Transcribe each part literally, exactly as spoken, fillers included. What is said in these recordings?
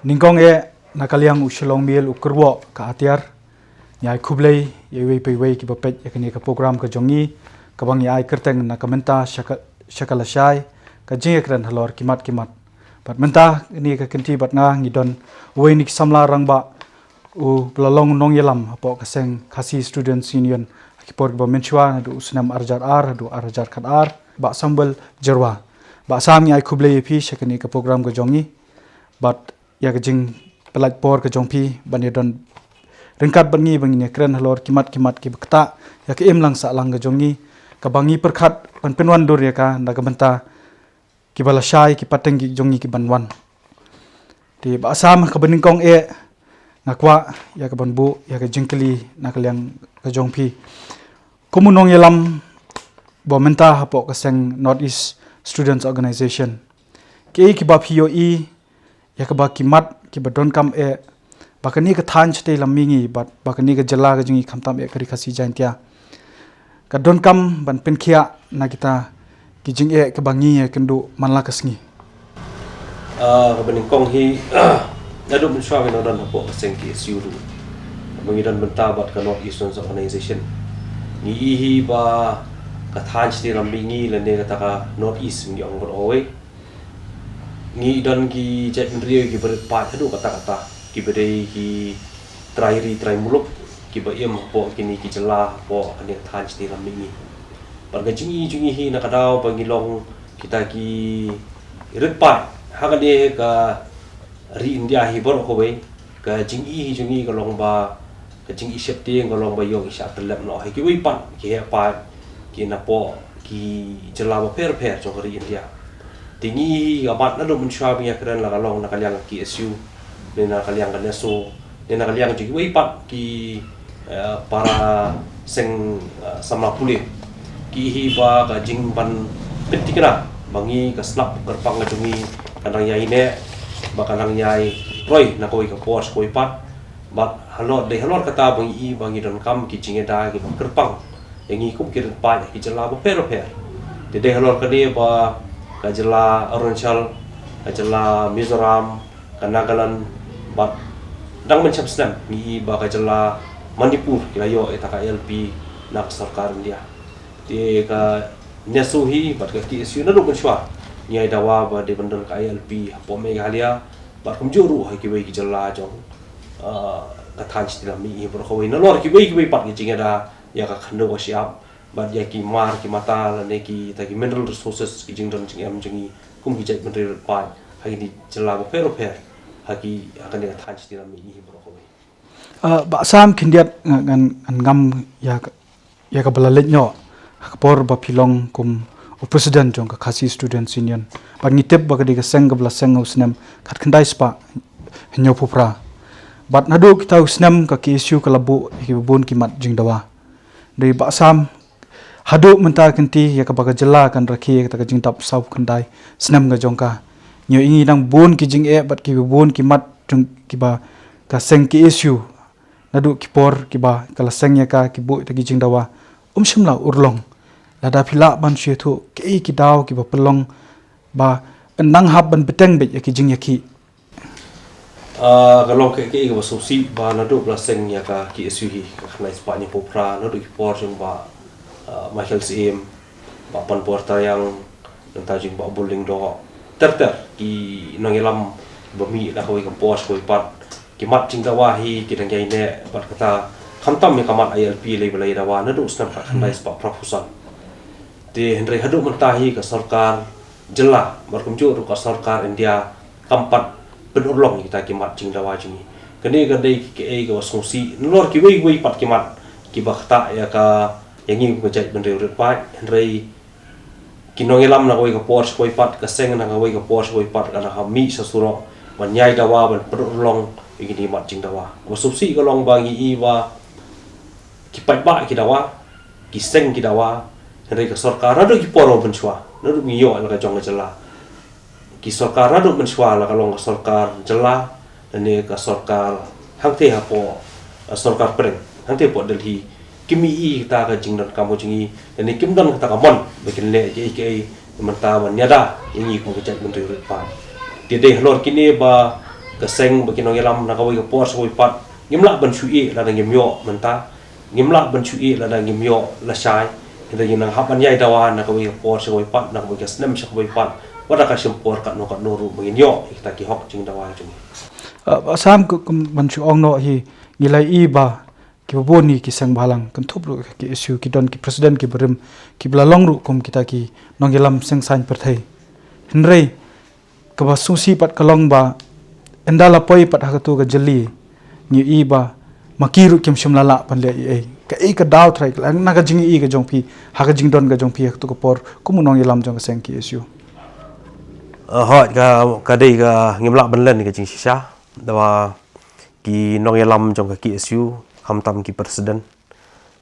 Nyngkong eh, na ka liang u Shillong Mail u kyrwoh ka atiar, ngi ai khublei ïa iwei pa iwei kiba peit ïa kane ka program ka jong ngi, kaba ngi ai kyrteng na ka mynta sha ka, sha ka lashai ka jingïakren halor ki mat ki mat. Bad mynta kane ka kynti bad nga ngi don uwei na ki samla rangbah, u ba la long nongïalam hapoh ka seng Khasi Students Union ha ki por kiba mynshuwa, naduh u snem ar hajar ar haduh ar hajar khatar, Bah Samuel Jyrwa. Bah Sam, ngi ai khublei ïa phi sha kane ka program ka jong ngi. Bad ïa ka jingpynlait por ka jong phi ban ïadon ryngkat bad ngi ba ngin ïakren halor ki mat ki mat kiba ktah ïa ka imlang sahlang ka jong ngi, kaba ngi pyrkhat ban pynwandur ïa ka na ka bynta kiba lashai, ki pateng ki jong ngi ki ban wan. Te Bah Sam, kaba nyngkong eh, nga kwah ïa ka ban buh ïa ka jingkylli na ka liang ka jong phi. Kum u nongïalam ba mynta hapoh ka seng North East Students Organization, kiei kiba phi ïohi ïa kaba ki mat kiba donkam eh ba kane ka thaiñ shatei lam mihngi bad ba kane ka jylla ka jong ngi khamtam eh ka Ri Khasi Jaiñtia ka donkam ban pynkhiah na kita ki jingeh kiba ngi ïakynduh man la ka sngi? Ah, kaba nyngkong hi, naduh mynshuwa ngi nang don hapoh ka seng K S U ruh, ba ngi don bynta bad ka North East Students Organization. Ngi i hi ba ka thaiñ shatei lam mihngi lane kata ka North East ngi ong bad oi, ngi don ki jaitbynriew kiba rit paid haduh katta katta, kiba dei ki trai ri trai muluk, kiba im hapoh kine ki jylla, hapoh kane ka thaiñ shatei lam mihngi. Bad ka jingi jong ngi hi na ka daw ba ngi long kita ki rit paid ha kane ka ri India hi baroh kawei, ka jingi hi jong ngi ka long ba ka jingïasheptieng ka long ba ïoh i shah tyllep noh ha kiwei pat ki heh paid ki napoh ki jylla bapher bapher jong ka ri India. Te ngi hi ka mat naduh mynshuwa ba ngi ïakren, la ka long na ka liang K S U, ne na ka liang ka NESO, ne na ka liang jong kiwei pat ki, eh, para seng, eh, samla pule, ki hi ba ka jingban pynthikna ba ngi ka shnong kyrpang ka jong ngi ka nang ïai neh, ba ka nang ïai roi na kawei ka por sha kawei pat. Bad halor, dei halor kata ba ngi i ba ngi donkam ki jingïada kiba kyrpang ïa ngi kum ki rit paid ha ki jylla bapher bapher. Te dei halor kane ba ka jylla Arunachal, ka jylla Mizoram, ka Nagaland, bad dang mynshem snem ngi i ba ka jylla Manipur ki la ïoh ïa kata ka I L P na ka sorkar India. Te ka NESO hi bad ka K S U naduh mynshuwa ngi ïai dawa ba dei ban don ka I L P hapoh Meghalaya bad kumjuh ruh ha kiwei ki jylla jong, ah, ka thaiñ shatei lam mihngi hi baroh kawei, nalor kiwei kiwei pat ki jingïada ïa ka khyndew ka shyiap bad ïa ki mar ki mata lane kita ki mineral resources, ki jingdon jingem jong ngi kum ki jaitbynriew rit paid ha kine ki jylla bapher bapher, ha ki, ha kane ka thaiñ shatei lam mihngi hi baroh kawei. Ah, Bah Sam, khyndiat nga, ngan, ngan ngam ïa ka, ïa kaba la leit noh ha ka por ba phi long kum u president jong ka Khasi Students Union. Bad ngi tip ba ka dei ka seng kaba la seng ha u snem khatkhyndai spah hynñiewphew phra. Bad naduh kita ki snem ka K S U ka la buh ïa kiba bun ki mat jingdawa. Dei Bah Sam, haduh mynta ka kynti ïa kaba ka jylla kan rakhe ïa kata ka jingdap sawphew khyndai snem ka jong ka, ngi ïohi ngi dang bun ki jingeh bad kiba bun ki mat jong kiba ka seng K S U naduh ki por kiba ka la seng ïa ka, ki buh ïa kita ki jingdawa, um shym la urlong. Lada phi lah ban shu ïathuh kiei ki daw kiba pynlong ba yn nang hap ban bteng beit ïa ki jingïakhih? Ah, ka long kaei kaei kaba sngewsih ba naduh ba la seng ïa ka K S U hi, ka khyndai spah hynñiewphew phra, naduh ki por jong Bah, ah, Michael Syiem, Bah Panpor Tariang, nangta jong Bah Bull Lyngdoh, ter ter ki nongïalam ba mih na kawei ka por sha kawei pat, ki mat jingdawa hi ki dang ïai neh bad kata, khamtam ïa ka mat I L P lei ba la ïai dawa naduh u snem khatkhyndai spah phraphew san. Te hynrei haduh mynta hi ka sorkar jylla bad kumjuh ruh ka sorkar India kam pat pynurlong ïa kita ki mat jingdawa jong ngi. Kane ka dei kaei kaba sngewsih nalor kiwei kiwei pat ki mat kiba ktah ïa ka, ïa ngi kum ka jaitbynriew rit paid, hynrei ki nongïalam na kawei ka por sha kawei pat, ka seng na kawei ka por sha kawei pat ka nang hap mih sha surok ban ïai dawa ban pynurlong ïa kine ki mat jingdawa. Kaba sngewsih ka long ba ngi i ba ki paidbah ki dawa, ki seng ki dawa, hynrei ka sorkar naduh ki por ba mynshuwa, naduh ba ngi ïoh la ka jong ka jylla, ki sorkar naduh mynshuwa, la ka long ka sorkar jylla lane ka sorkar hangtei hapoh, eh, sorkar pdeng hangtei hapoh Delhi, kim i kata ka jingdonkam ka jong ngi lane kim don kata ka mon ba kin leh kiei kiei mynta ban ïada ïa ngi kum ka jaitbynriew rit paid. Te dei halor kine ba Ka seng bad ki nongïalam na kawei ka por sha kawei pat, ngim lah ban shu ïeh lada ngim ïoh mynta, ngim lah ban shu ïeh lada ngim ïoh lashai. Hynrei ngi nang hap ban ïai dawa na kawei ka por sha kawei pat, na kawei ka snem sha kawei pat, wat la ka shim por katno katno ruh ba ngin ïoh ïa kita ki hok jingdawa jong ngi. Ah, Bah Sam, ka, ka, ban shu ong noh hi, ngi la ïohi ba kiba bun hi ki seng bhalang, kynthup ruh ka K S U, ki don ki president kiba rim, kiba la long ruh kum kita ki nongïalam seng saiñ pyrthei. Hynrei kaba sngewsih pat ka long ba ynda la poi pat ha katu ka jylli, ngi ïohi ba ma ki ruh kim shym la lah ban leh ei ei. Kaei ka daw trai ka, na ka jingïohi ka jong phi, ha ka jingdon ka jong phi ha katu ka por kum u nongïalam jong ka seng K S U? Ah, hooid, ka, ka dei ka ngim lah ban len ka jingshisha. Dawa ki nongïalam jong ka K S U, khamtam ki president,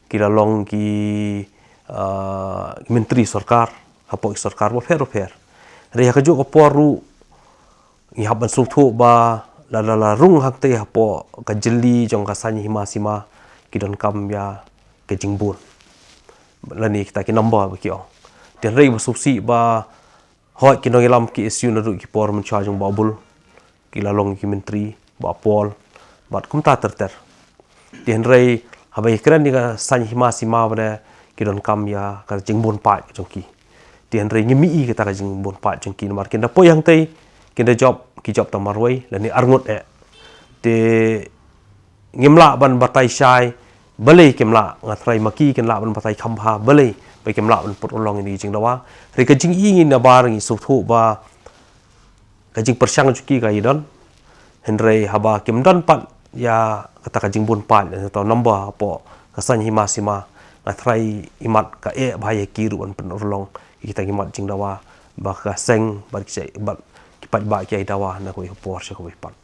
ki la long ki, ah, ki myntri sorkar hapoh ki sorkar bapher bapher. Hynrei ha kajuh ka por ruh ngi hap ban sngewthuh ba lada la rung hangtei hapoh ka jylli jong ka saiñ hima sima, ki donkam ïa ka jingbun lane kita ki number ba ki ong. Te hynrei ba sngewsih ba hooid ki nongïalam K S U naduh ki por mynshuwa jong Bah Bull, ki la long ki myntri, Bah Paul bad kumta ter ter. Te hynrei haba ïakren ïa ka saiñ hima sima ba dei, ki donkam ïa ka jingbun paid ka jong ki. Te hynrei ngim ïohi kata ka jingbun paid jong ki namar ki da poi hangtei, ki da jop, ki jop tang marwei lane arngut eh. Te ngim lah ban batai shai, balei kim lah, nga tharai ma ki kin lah ban batai kham bha, balei ba kim lah ban pynurlong ïa kine ki jingdawa. Hynrei ka jingïohi ngi nabar ngi sngewthuh ba ka jingpyrshang jong ki ka ïadon. Hynrei haba kim don pat ïa kata ka jingbun paid, ïa kata ka number hapoh ka saiñ hima sima, nga tharai imat ka eh bha ïa ki ruh ban pynurlong ïa kita ki mat jingdawa ba ka seng bad ki, bad ki paidbah ki ïai dawa na kawei ka por sha kawei pat.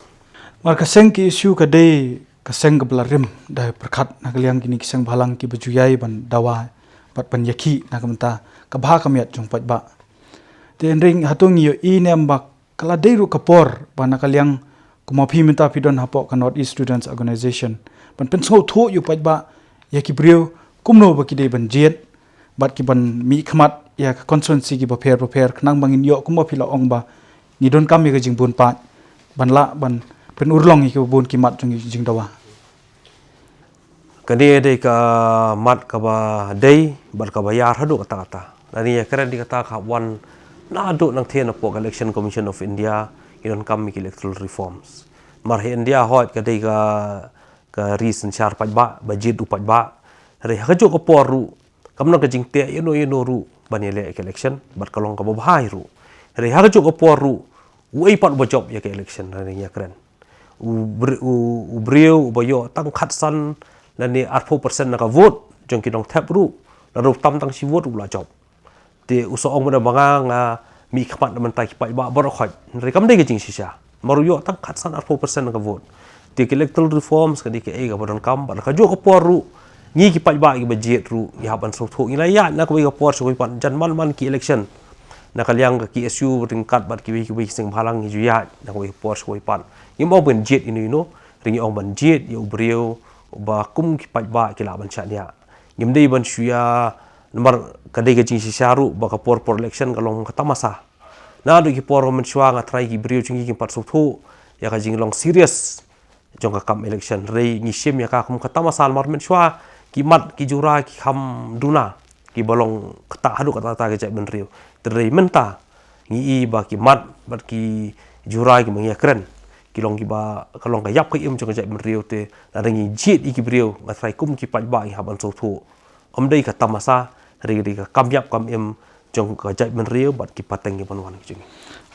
Namar ka seng K S U ka dei ka seng kaba la rim da pyrkhat na ka liang kine ki seng bhalang kiba ju ïai ban dawa bad ban ïakhih na ka bynta ka bha ka miat jong paidbah. Te hynrei hato ngi ïohi ne em ba ka la dei ruh ka por ba na ka liang, kumba phi mynta phi don hapoh ka North East Students Organisation, ban pynsngewthuh ïa u paidbah ïa ki briew kumno ba ki dei ban jied bad ki ban mihkhmat ïa ka constituency kiba pher bapher, khnang ba ngin ïoh kumba phi la ong ba ngi donkam ïa ka jingbun paid ban lah ban pynurlong ïa kiba bun ki mat jong ki jingdawa. Kane dei ka mat kaba dei bad kaba ïar haduh katta katta. Lane ïakren ïa kata ka hap wan naduh nangtei napoh ka Election Commission of India, ki donkam ïa ki electoral reforms. Namar ha India hooid ka dei ka, ka ri synshar paidbah, ba jied u paidbah. Hynrei ha kajuh ka por ruh kam don ka jingteh ïano ïano ruh ban ïaleh ïa ka election, bad ka long kaba bha hi ruh. Hynrei ha kajuh ka por ruh uei pat uba jop ïa ka election, lane ïakren. U bre-, u, u briew uba ïoh tang khatsan lane arphew percent na ka vote jong ki nongthep ruh, lada u tam tang shi vote ruh u la jop. Te u sa ong mynta ba nga, nga mihkhmat na bynta ki paidbah baroh khoit. Hynrei kam dei ka jingshisha. Namar u ïoh tang khatsan arphew percent na ka vote. Te ki electoral reforms ka dei kaei kaba donkam, bad ha kajuh ka por ruh ngi ki paidbah kiba jied ruh ngi hap ban sngewthuh, ngi la ïaid na kawei ka por sha kawei pat, jan man man ki election. Na ka liang ka K S U ryngkat bad kiwei kiwei ki seng bhalang ngi ju ïaid na kawei ka por sha kawei pat. Ngim ong ban jied ïano ïano, hynrei ngi ong ban jied ïa u briew uba kum ki paidbah ki lah ban shaniah. Ngim dei ban shu ïa, namar ka dei ka jingshisha ruh ba ka por por election ka long ka tamasa. Naduh ki por mynshuwa nga tharai ki briew jong ngi kim pat sngewthuh ïa ka jinglong serious jong ka kam election. Hynrei ngi shim ïa ka kum ka tamasa namar mynshuwa ki mat ki jura ki kham duna, kiba long kata haduh katta katta ka jaitbynriew. Te hynrei mynta ngi i ba ki mat bad ki jura kiba ngi ïakren ki long kiba, ka long ka ïap ka im jong ka jaitbynriew. Te lada ngi jied ïa ki briew, nga tharai kum ki paidbah ngi hap ban sngewthuh ym dei ka tamasa, hynrei ka dei ka kam ïap kam im jong ka jaitbynriew bad ki pateng kiban wan ki jong ngi.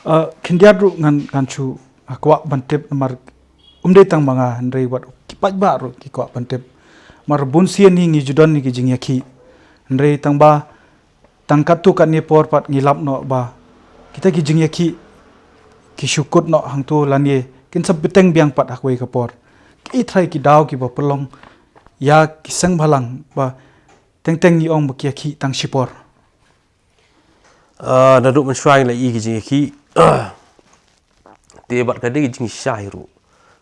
Ah, khyndiat ruh ngan, ngan shu, ah, kwah ban tip namar ym dei tang ma nga hynrei wat ki paidbah ruh ki kwah ban tip. Namar bun sien hi ngi ju don ïa ki jingïakhih, hynrei tang ba tang katto katne por pat ngi lap noh ba kita ki jingïakhih ki shu kut noh hangto lane kin sa bteng biang pat ha kawei ka por. Ki trai ki daw kiba pynlong ïa ki seng bhalang ba teng teng ngi ong ba ki ïakhih tang shipor. Ah, naduh mynshuwa ngi la i ki jingïakhih. Te bad ka dei ka jingshisha hi ruh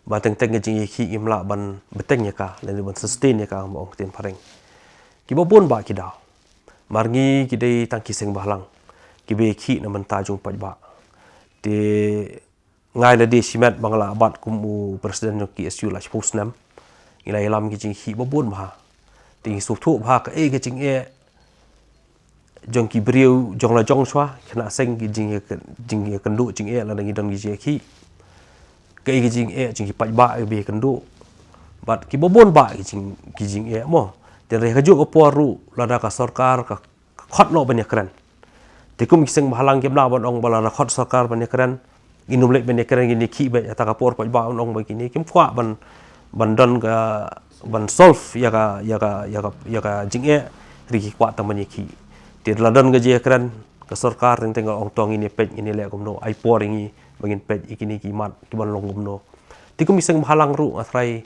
ba teng teng ka jingïakhih ngim lah ban bteng ïa ka lane ban sustain ïa ka, ba ong ktien phareng. Kiba bun bah ki daw. Namar ngi ki dei tang ki seng bhalang kiba ïakhih na bynta jong u paidbah. Te Nga ïa lade shimet ba nga la bat kum u president jong ki KSU la shiphew snem. Ngi la ïalam ki jingïakhih ba bun bha. Te ngi sngewthuh bha kaei ka jingeh jong ki briew jong la jong shuwa, khynnah seng ki jingïa, jingïakynduh jingeh lada ngi don ki jingïakhih. Kaei ka jingeh jong ki paidbah kiba ïakynduh. Bad kiba bun bah ki jing, ki jingeh mo. Te hynrei ha kajuh ka por ruh lada ka sorkar ka, ka khot noh ban ïakren. Te kum ki seng bhalang kim lah ban ong ba lada khot sorkar ban ïakren, ngin ym leit ban ïakren, ngin ïakhih beit. Kata ka por paidbah un ong ba kine kim kwah ban, ban don ka, ban solve ïa ka, ïa ka, ïa ka, ïa ka jingeh, hynrei ki kwah tang ban ïakhih. Te la don ka jingïakren, ka sorkar teng teng ka ong to ngin ïa peit, ngin ïa leh kumno, ai por ïa ngi ba ngin peit ïa kine ki mat kiban long kumno. Te kum ki seng bhalang ruh nga tharai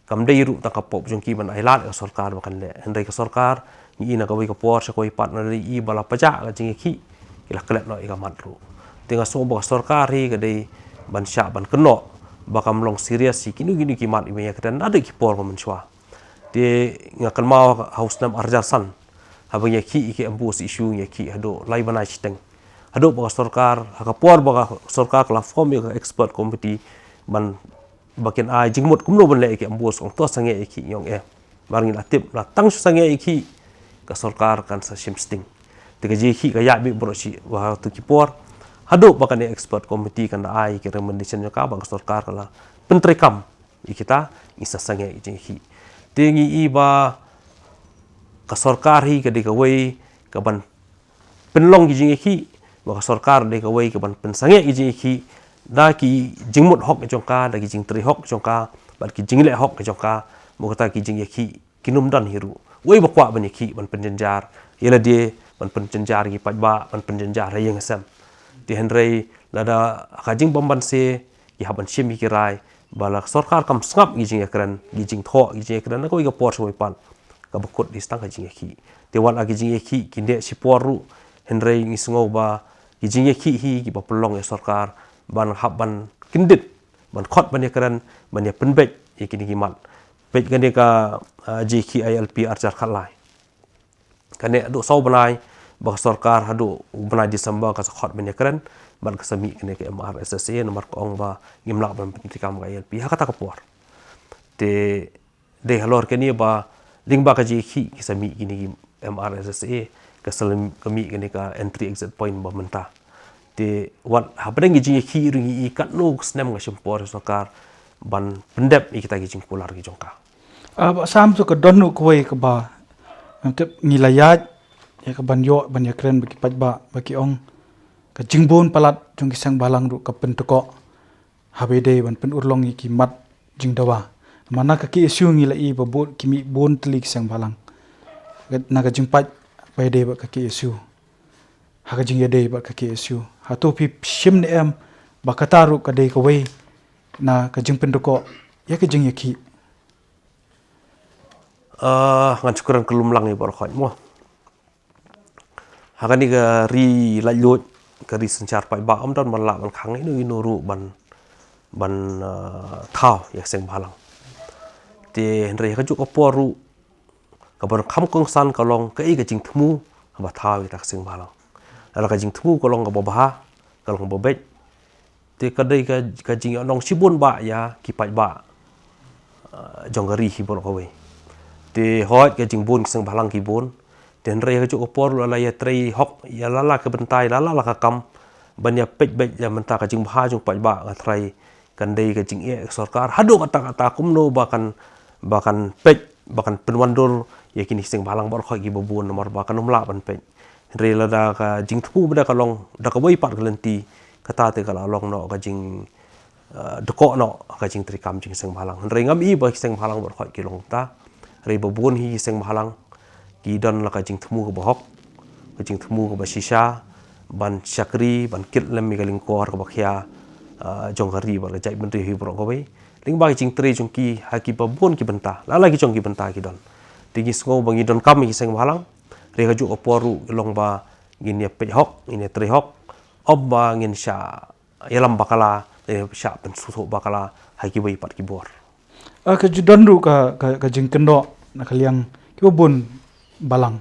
kam dei ruh tang ka pop jong ki ban ai lad ïa ka sorkar ba kan leh. Hynrei ka sorkar, ngi i na kawei ka por sha kawei pat, na dei i ba la pajah ka jingïakhih, ki la klet noh ïa ka mat ruh. Te nga sngew ba ka sorkar hi ka dei ban shah ban kynnoh ba kam long serious ïa kino kino ki mat iba ïakren naduh ki por ba mynshuwa. Te nga kynmaw ha u snem arhajar san, haba ngi ïakhih ïa ki MBOSE issue, ngi ïakhih haduh lai bnai shiteng. Haduh ba ka sorkar, ha ka por ba ka sorkar ka la form ïa ka expert committee ban, ba kin ai jingmut kumno ban leh ïa ki MBOSE, ong to sangeh ïakhih, ngi ong eh. Namar ngi la tip lada tang shu sangeh ïakhih, ka sorkar kan sa shim sting. Te ka jingïakhih ka ïaid beit baroh shi, ha tu ki por. Haduh ba kane expert committee kan da ai ki recommendation jong ka, ba ka sorkar ka la pyntreikam ïa kita, ngi sa sangeh ïa ki jingïakhih. Te ngi i ba ka sorkar hi ka dei kawei kaban pynlong ki jingïakhih, ba ka sorkar dei kawei kaban pynsangeh ki jingïakhih da ki jingmut hok jong ka, da ki jingtrei hok jong ka, bad ki jingleh hok jong ka. Mo kata ki jingïakhih kin ym don hi ruh. Wei ba kwah ban ïakhih, ban pynjynjar ïa lade, ban pynjynjar ïa ki paidbah, ban pynjynjar ha ïing ha sem. Te hynrei lada ha ka jingbymbanse ki hap ban shim ïa ki rai, ba la sorkar kam sngap ïa ki jingïakren, ki jingthoh ïa ki jingïakren na kawei ka por sha kawei pat, kaba kut dei tang ka jingïakhih. Te wat la ki jingïakhih ki neh shipor ruh, hynrei ngi sngew ba ki jingïakhih hi kiba pynlong ïa sorkar ban hap ban kyndit, ban khot ban ïakren, ban ïa pynbeit ïa kine ki mat. Peit kane ka, ah, jingïakhih ILP arhajar khatlai. Kane haduh saw bnai ba ka sorkar, haduh u bnai December ka sa khot ban ïakren, bad ka sa mih kane ka MRSSA, namar ka ong ba ngim lah ban pyntreikam ka ILP ha kata ka por. Te dei halor kane ba lyngba ka jingïakhih ki sa mih kine ki MRSSA, ka sa lem-, ka mih kane ka entry exit point ba mynta. Te wat hapdeng ki jingïakhih ruh ngi i katno ka snem ka shim por ïa sorkar ban pyndep ïa kita ki jingkular ki jong ka. Ah, Bah Sam, to ka don ruh kawei kaba, ngam tip, ngi la ïaid ïa kaban ïoh ban ïakren bad ki paidbah, ba ki ong ka jingbun palat jong ki seng bhalang ruh ka pyntyngkhuh haba ïadei ban pynurlong ïa ki mat jingdawa. Namar na ka KSU ngi la i ba bun, ki mih bun tylli ki seng bhalang na ka jingpait ba ïadei bad ka KSU. Ha ka jingïadei bad ka KSU, hato phi shim ne em ba kata ruh ka dei kawei na ka jingpyntyngkhuh ïa ka jingïakhih? Ah, ngan shu kren kyllum lang ïa baroh khoit mo. Ha kane ka ri laitluid, ka ri synshar paidbah, ym don ban lah ban khang ïa ino ino ruh ban, ban, ah, thaw ïa ka seng bhalang. Te hynrei ha kajuh ka por ruh, kaba kham kongsan ka long kaei ka jingthmu haba thaw ïa kita ka seng bhalang. Lada ka jingthmu ka long kaba bha, ka long kaba beit, te ka dei ka, ka jingïakhun shibun bah ïa ki paidbah, ah, jong ka ri hi baroh kawei. Te hooid ka jingbun ki seng bhalang ki bun. Te hynrei ha kajuh ka por la la ïatrei hok ïa la la ka bynta, la la la ka kam ban ïa peit beit ïa mynta ka jingbha jong paidbah, nga tharai kan dei ka jingeh ka sorkar haduh katta katta kumno ba kan, ba kan peit, ba kan pynwandur ïa kine ki seng bhalang baroh khoit kiba bun, namar ba kan ym lah ban peit. Hynrei lada ka jingthmu ba da ka long da kawei pat ka lynti, kata te ka la long noh ka jing, eh, dkoh noh ka jingtreikam jong ki seng bhalang. Hynrei ngam i ba ki seng bhalang baroh khoit ki long kumta. Hynrei ba bun hi ki seng bhalang ki don la ka jingthmu kaba hok, ka jingthmu kaba shisha, ban shakri, ban kit lem ïa ka lyngkor kaba khia, ah, jong ka ri bad ka jaitbynriew hi baroh kawei. Lyngba ka jingtrei jong ki ha kiba bun ki bynta, la la ki jong ki bynta ki don. Te ngi sngew ba ngi donkam ïa ki seng bhalang, hynrei ha kajuh ka por ruh ka long ba ngin ïa peit hok, ngin ïa trei hok, ym ba ngin shah ïalam bakla, eh, shah pynsngewthuh bakla ha kiwei pat ki bor. Ah, ka ju don ruh ka, ka, ka jingkynnoh na ka liang kiba bun balang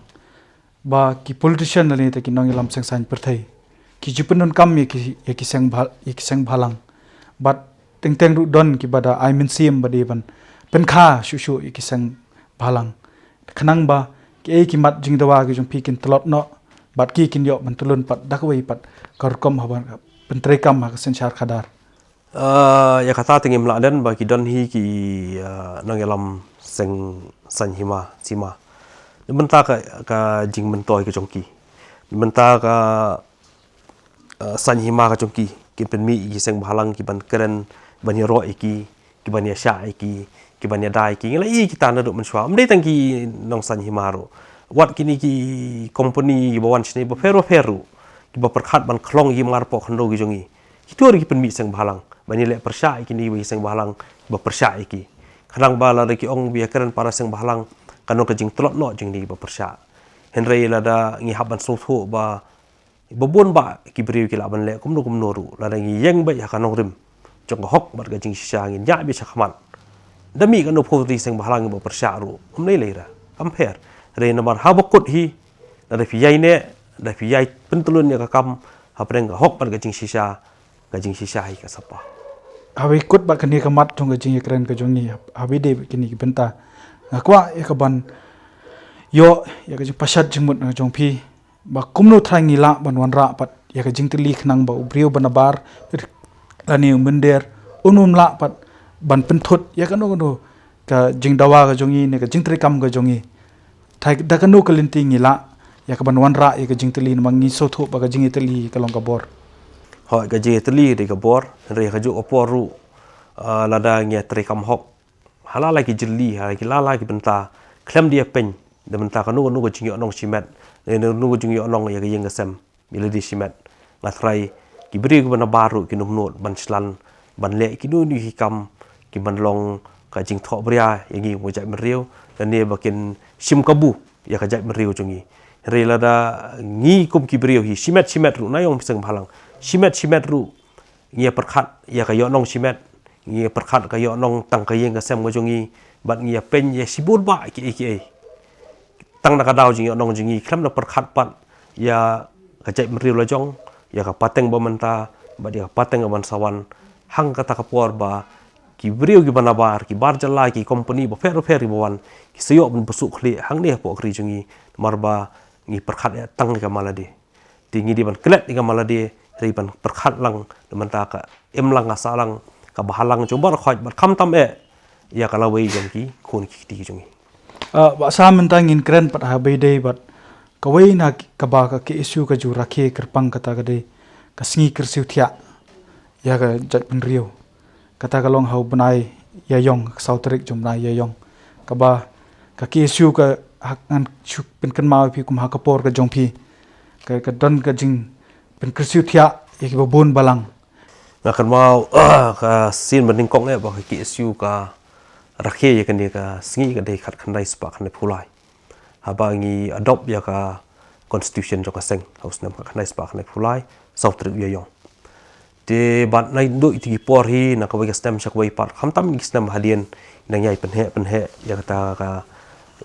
ba ki politician lane te ki nongïalam seng saiñ pyrthei ki ju pyndonkam ïa ki, ïa ki seng bha-, ïa ki seng bhalang Bad teng teng ruh don kiba da ai mynsiem ba dei ban pynkha shuh shuh ïa ki seng bhalang. Khnang ba kiei ki mat jingdawa ki jong phi kin tlot noh bad ki kin ïoh ban tylli pat da kawei pat ka rukom haba pyntreikam ha ka synshar khadar. Ah, ïa kata te ngim lah den ba ki don hi ki, ah, nongïalam seng saiñ hima sima. Namar ka, ka jingmyntoi ka jong ki. Namar ka, ah, saiñ hima ka jong ki, kin pynmih ïa ki seng bhalang kiban kren, ban ïaroh ïa ki, kiban ïashah ïa ki, kiban ïada ïa ki. Ngi la ïohi kita naduh mynshuwa. Ym dei tang ki nongsaiñ hima ruh. Wat kine ki company kiba wan shane bapher bapher ruh, kiba pyrkhat ban khlong ïa ki marpoh khyndew ki jong ngi. Kito ruh ki pynmih seng bhalang ban ïaleh pyrshah ïa kine ki seng bhalang ba pyrshah ïa ki. Khnang ba lada ki ong ba ïa kren para seng bhalang, kan long ka jingtlot noh jong kine kiba pyrshah. Hynrei lada ngi hap ban sngewthuh ba, ba bun bah ki briew ki lah ban leh kumno kumno ruh, lada ngi ïeng beit ha ka nongrim jong ka hok bad ka jingshisha, ngin ïaid beit sha khmat. Da mih kano phew tylli seng bhalang ba pyrshah ruh, ym lei lei ra, kam pher. Hynrei namar haba kut hi, lada phi ïaineh, da phi ïai pyntlun ïa ka kam hapdeng ka hok bad ka jingshisha, ka jingshisha hi ka sapa. Haba kut bad kane ka mat jong ka jingïakren ka jong ngi, haba dei bad kine ki bynta, nga kwah ïa ka ban ïoh ïa ka jingpashat jingmut na ka jong phi ba kumno trai ngi lah ban wanrah pat ïa ka jingtylli khnang ba u briew ba nabar lane u mynder un ym lah pat ban pynthut ïa kano kano ka jingdawa ka jong ngi ne ka jingtreikam ka jong ngi. Trai da kano ka lynti ngi lah ïa ka ban wanrah ïa ka jingtylli, namar ngi sngewthuh ba ka jingïatylli ka long ka bor. Hooid, ka jingïatylli dei ka bor, hynrei ha kajuh ka por ruh, ah, lada ngi ïatreikam hok ha la la ki jylli, ha la ki la la ki bynta, khlem da ïapeiñ da bynta kano kano ka jingïohnong shimet, ne kano ka jingïohnong ïa ka ïing ka sem. Ïa lade shimet, nga trai ki briew kiba nabar ruh kin ym nud ban shlan ban leh kino kino ki kam kiban long ka jingthohbria ïa ngi kum ka jaitbynriew, lane ba kin shim kabu ïa ka jaitbynriew jong ngi. Hynrei lada ngi kum ki briew hi shimet shimet ruh, na ïong phi seng bhalang, shimet shimet ruh ngi ïa pyrkhat ïa ka ïohnong shimet, ngi ïa pyrkhat ka ïohnong tang ka ïing ka sem ka jong ngi, bad ngi ïa peiñ ïa shibun bah kiei kiei tang na ka daw jingïohnong jong ngi, khlem da pyrkhat pat ïa ka jaitbynriew la jong, ïa ka pateng ba mynta bad ïa ka pateng ba ban sa wan. Hangta ka por ba ki briew kiba nabar, ki bar jylla, ki company bapher bapher kiba wan, ki sa ïoh ban pynsuh khlieh hangne hapoh ka ri jong ngi, namar ba ngi pyrkhat ïa tang ïa ka ma lade. Te ngi dei ban klet ïa ka ma lade, hynrei ban pyrkhat lang na ka bynta ka imlang ka sahlang, ka bhalang jong baroh khoit, bad khamtam eh ïa ka lawei jong ki khun ki kti jong ngi. Ah, Bah Sam, mynta ngin kren pat ha ba ïadei bad kawei na kaba ka K S U ka ju rakhe kyrpang, kata ka dei ka sngi kyrsiew thiah ïa ka jaitbynriew. Kata ka long ha u bnai Ïaïong, ka saw tarik jong u bnai Ïaïong. Kaba ka K S U ka, ha, ngan shu pynkynmaw ïa phi kum ha ka por ka jong phi, ka, ka don ka jingpynkyrsiew thiah ïa kiba bun balang. Nga kynmaw ka sien ba nyngkong eh ba ka K S U ka rakhe ïa kane ka sngi ka dei khatkhyndai spah khyndaiphew lai, haba ngi adopt ïa ka constitution jong ka seng ha u snem khatkhyndai spah khyndaiphew lai, saw tarik u Ïaïong. Te bad naduh ïa ki por hi, na kawei ka snem sha kawei pat, khamtam ki snem hadien, nang ïai pynheh pynheh ïa kata ka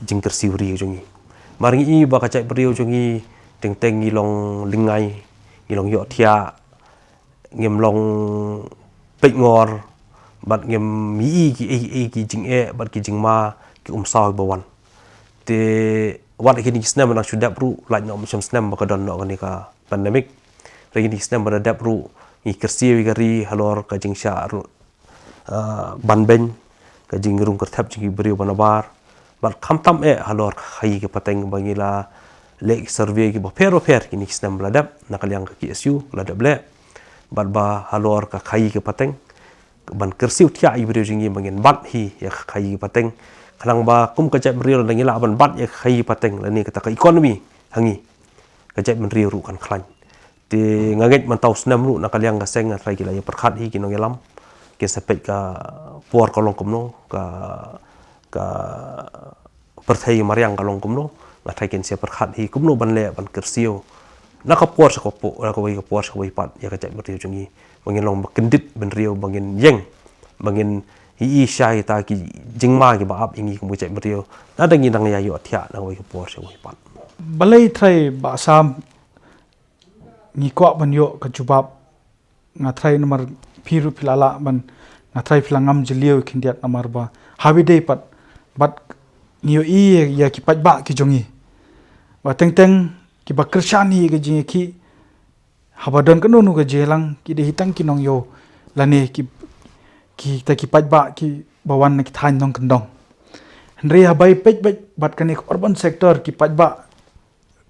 jingkyrsiew ri jong ngi. Namar ngi i ba ka jaitbynriew jong ngi teng teng ngi long lyngngai, ngi long ïohthiah, ngim long peitngor, bad ngim i ki, i, i ki jingeh bad ki jingma ki umsaw ba wan. Te wat kine ki snem ba nang shu dep ruh, lait noh mynshem snem ba ka don noh kane ka pandemic. Hynrei kine ki snem ba da dep ruh, ngi kyrsiew ïa ka ri halor ka jingshah ruh, ah, ban beiñ, ka jingrung kyrthep jong ki briew ba nabar, bad khamtam eh halor ka khaïi ka pateng ba ngi la leh ki survey kiba pher ba pher kine ki snem ba la dep, na ka liang ka K S U la dep leh, bad ba halor ka khaïi ka pateng, ban kyrsiew thiah ïa ki briew jong ngi ba ngin bat hi ïa ka khaïi ka pateng. Khnang ba kum ka jaitbynriew lada ngi lah ban bat ïa ka khaïi ka pateng lane kata ka economy ha ngi, ka jaitbynriew ruh kan khlaiñ. Te nga ngeit mynta u snem ruh na ka liang ka seng nga trai ki la ïa pyrkhat hi ki nongïalam, kin sa peit ka por ka long kumno, ka, ka pyrthei mariang ka long kumno, nga trai kin sa pyrkhat hi kumno ban leh ban kyrsiew na ka por sha ka por, na kawei ka por sha kawei pat ïa ka jaitbynriew jong ngi, ba ngin long ba kyndit bynriew, ba ngin ïeng, ba ngin i, i shai ïa kita ki jingma kiba ap ïa ngi kum ka jaitbynriew, lada ngi nang ïa ïohthiah na kawei ka por sha kawei pat. Balei trai Bah Sam ngi kwah ban ïoh ka jubab, nga trai namar phi ruh phi la lah ban, nga trai phi la ngam jylliew khyndiat namar ba ha ba dei pat bad ngi ïohi ïa ki paidbah ki jong ngi ba teng teng kiba kyrshan hi ka jingïakhih. Haba don kano kano ka jingïalang ki dei hi tang ki nongïaw lane ki, kita ki paidbah kiba wan na ki thaiñ nongkyndong. Hynrei haba ïa peit beit bad kane ka urban sector ki paidbah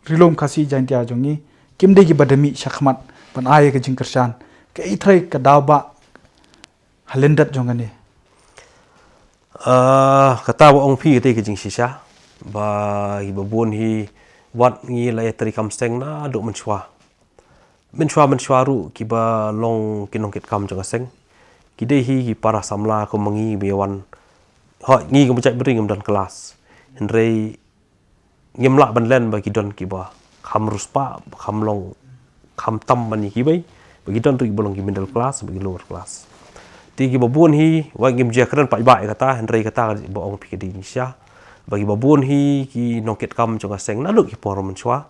Ri-lum Khasi Jaiñtia jong ngi kim dei kiba da mih shakhmat ban ai ka jingkyrshan. Kaei trai ka daw ba ha lyndet jong kane? Ah, kata ba ong phi ka dei ka jingshisha ba kiba bun hi wat ngi la ïa trei kam seng naduh mynshuwa. Mynshuwa mynshuwa ruh kiba long ki nongkitkam jong ka seng ki dei hi ki para samla kum ma ngi ba ïa wan. Hooid, ngi kum jaitbynriew ngim don klas, hynrei ngim lah ban len ba ki don kiba kham riewspah, ba kham long, kham tam ban ïa kiwei, ba ki don ruh kiba long ki middle class bad ki lower class. Te kiba bun hi, wat ngim ju ïa kren paidbah ïa kata, hynrei kata ba ong phi ka dei jingshisha ba kiba bun hi ki nongkitkam jong ka seng naduh ki por mynshuwa,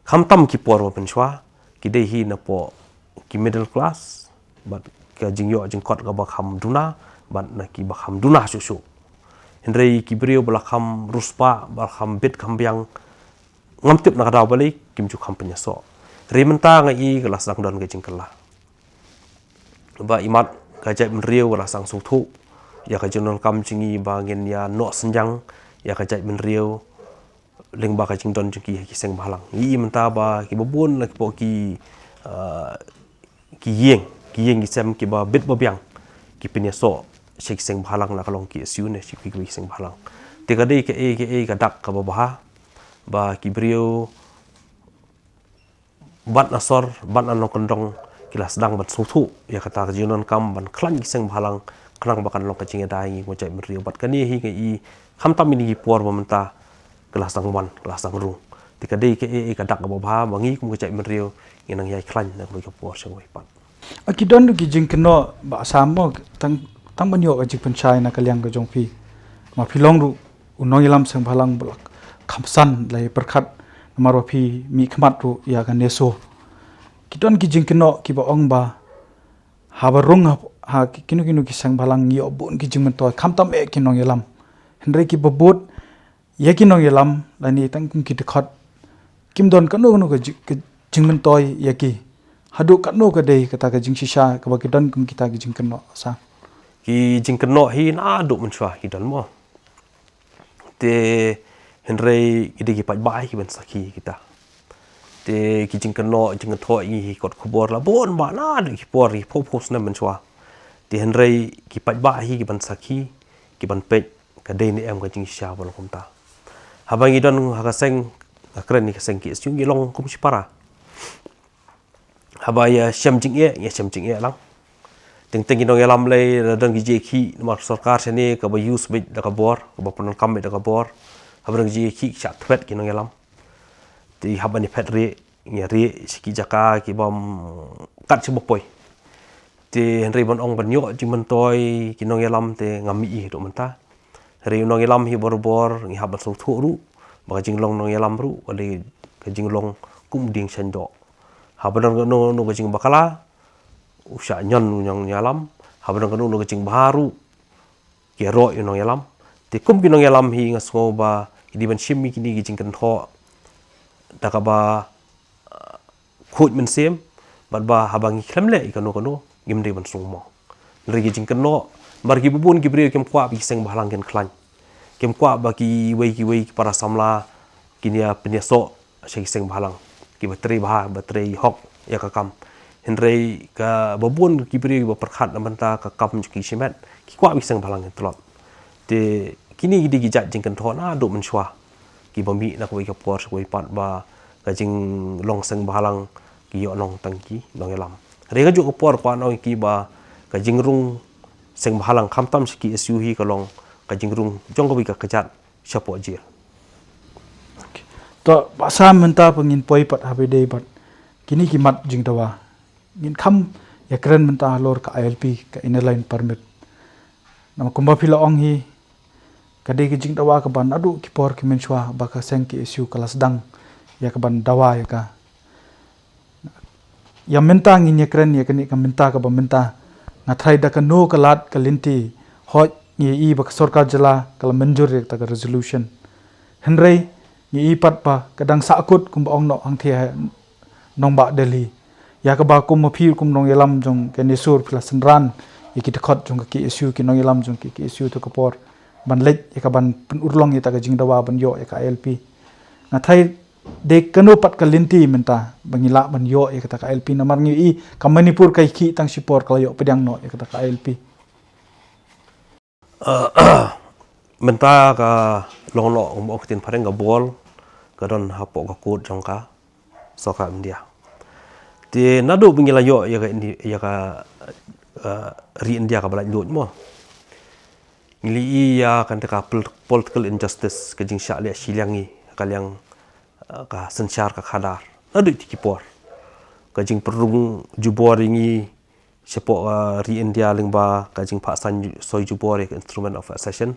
khamtam ki por mynshuwa, ki dei hi napoh ki middle class bad ka jingïoh jingkot kaba kham duna bad na kiba kham duna shuh shuh. Hynrei ki briew ba la kham riewspah, ba la kham bit kham biang, ngam tip na ka daw balei kim ju kham pynïasoh. Hynrei mynta nga i ka la sdang don ka jingkylla ba imat ka jaitbynriew ka la sdang sngewthuh ïa ka jingdonkam jong ngi ba ngin ïa noh synjang ïa ka jaitbynriew lyngba ka jingdon jong ki ha ki seng bhalang. Ngi i mynta ba kiba bun la kipoh ki, ah, ki ïing, ki ïing ki sem kiba bit ba biang ki pynïasoh sha ki seng bhalang, la ka long K S U ne sha ki, ki seng bhalang. Te ka dei kaei kaei ka dak kaba bha ba ki briew bad na sor bad na nongkyndong ki la sdang ban sngewthuh ïa kata ka jingdonkam ban khlaiñ ki seng bhalang khnang ba kan long ka jingïada ïa ngi kum jaitbynriew. Bad kane hi nga i khamtam ïa kine ki por ba mynta ka la sdang wan, ka la sdang rung. Te ka dei kaei ka dak kaba bha ba ngi kum ka jaitbynriew ngin nang ïai khlaiñ na kawei ka por sha kawei pat. A ki don ruh ki jingkynnoh ba sam mo tang, tang ban ïoh ka jingpynshai na ka liang ka jong phi. Ma phi long ruh u nongïalam seng bhalang ba la kham san la ïa pyrkhat namar ba phi mih khmat ruh ïa ka NESO. Ki don ki jingkynnoh kiba ong ba haba rung ha, ha kino kino ki seng bhalang ngi ïoh bun ki jingmyntoi khamtam eh ki nongïalam. Hynrei kiba bud ïa ki nongïalam lane tang kum ki dkhot kim don kano kano ka ji-, ka jingmyntoi ïa ki. Haduh katno ka dei kata ka jingshisha kaba ki don kum kita ki jingkynnoh sa? Ki jingkynnoh hi naduh mynshuwa ki don mo. Te hynrei ki dei ki paidbah hi ki ban sakhi kita. Te ki jingkynnoh jingkynthoh ïa ngi hi kot khubor la bun ba naduh ki por, ki phew phew snem mynshuwa. Te hynrei ki paidbah hi ki ban sakhi, ki ban peit ka dei ne em ka jingshisha ba long kumta. Haba ngi don ha ka seng, nga kren ïa ka seng K S U, ngi long kum shipara. Haba ïa shem jingeh, ïa shem jingeh lang. Teng teng ki nongïalam lei la don ki jingïakhih namar sorkar shane kaba use beit da ka bor, kaba pyndonkam beit da ka bor. Haba don ki jingïakhih ki shah thwet ki nongïalam. Te hap ban ïa phet rieh, ïa rieh sha ki jaka kiba kat shaba poi. Te hynrei ban ong ban ïoh jingmyntoi ki nongïalam te ngam ïohi haduh mynta. Hynrei u nongïalam hi barabor ngi hap ban sngewthuh ruh ba ka jinglong nongïalam ruh ka dei ka jinglong kum dieng shain doh. Haba don kano kano ka jingbakla u shah ñion u nongïalam, haba don kano kano ka jingbha ruh ki ïaroh ïa u nongïalam. Te kum ki nongïalam hi nga sngew ba ki dei ban shim ïa kine ki jingkynthoh da kaba, ah, khuid mynsiem bad ba haba ngi khlem leh ïa kano kano ngim dei ban sngew mong. Hynrei ki jingkynnoh namar kiba bun ki briew kim kwah ba ki seng bhalang kin khlaiñ, kim kwah ba kiwei kiwei ki para samla kin ïa pynïasoh sha ki seng bhalang kiba trei bha, ba trei hok ïa ka kam. Hynrei kaba bun ki briew kiba pyrkhat na bynta ka kam jong ki shimet ki kwah ba ki seng bhalang kin tlot. Te kine ki dei ki jait jingkynthoh naduh mynshuwa kiba mih na kawei ka por sha kawei pat ba ka jinglong seng bhalang ki ïoh nong tang ki nongïalam. Hynrei kajuh ka por kwah nong ïa ki ba ka jingrung seng bhalang khamtam sha K S U hi ka long ka jingrung jong kawei ka kjat shapoh jel. To, ba sa mynta ba ngin poi pat ha ba dei bad kine ki mat jingdawa. Ngin kham ïa kren mynta halor ka I L P, ka Inner Line Permit. Namar kumba phi la ong hi, ka dei ka jingdawa kaba naduh ki por ki mynshuwa ba ka seng K S U ka la sdang ïa ka ban dawa ïa ka. ïa mynta ngin ïa kren ïa kane ka mynta kaba mynta. Nga tharai da kano ka lad ka lynti, hooid ngi ïohi ba ka sorkar jylla ka la mynjur ïa kata ka resolution. Hynrei ngi ïohi pat ba ka dang sahkut kumba ong noh hangthie ha nongbah Delhi. Ïa kaba kum ma phi kum nongïalam jong ka NESUR phi la synran ïa ki dkhot jong ka KSU, ki nongïalam jong ka KSU ha kato ka por ban leit ïa ka ban pynurlong ïa kata ka jingdawa ban ïoh ïa ka ILP. Nga tharai dei kano pat ka lynti mynta ba ngi lah ban ïoh ïa kata ka ILP, namar ngi ïohi ka Manipur ka ïakhih tang shipor ka la ïoh pdiang noh ïa kata ka ILP. Mynta ka long noh kumba ong ktien phareng, ka bol ka don hapoh ka court jong ka sorkar India. Te naduh ba ngi la ïoh ïa ka Indi- ïa ka ri India kaba laitluid mo, ngi la ïohi ïa kata ka pol- political injustice, ka jingshah leh shiliang ngi ha ka liang ka synshar ka khadar. Naduh kito ki por ka jingpynrung jubor ïa ngi shapoh ka ri India lyngba ka jingphah saiñ soi jubor ïa ka Instrument of Accession.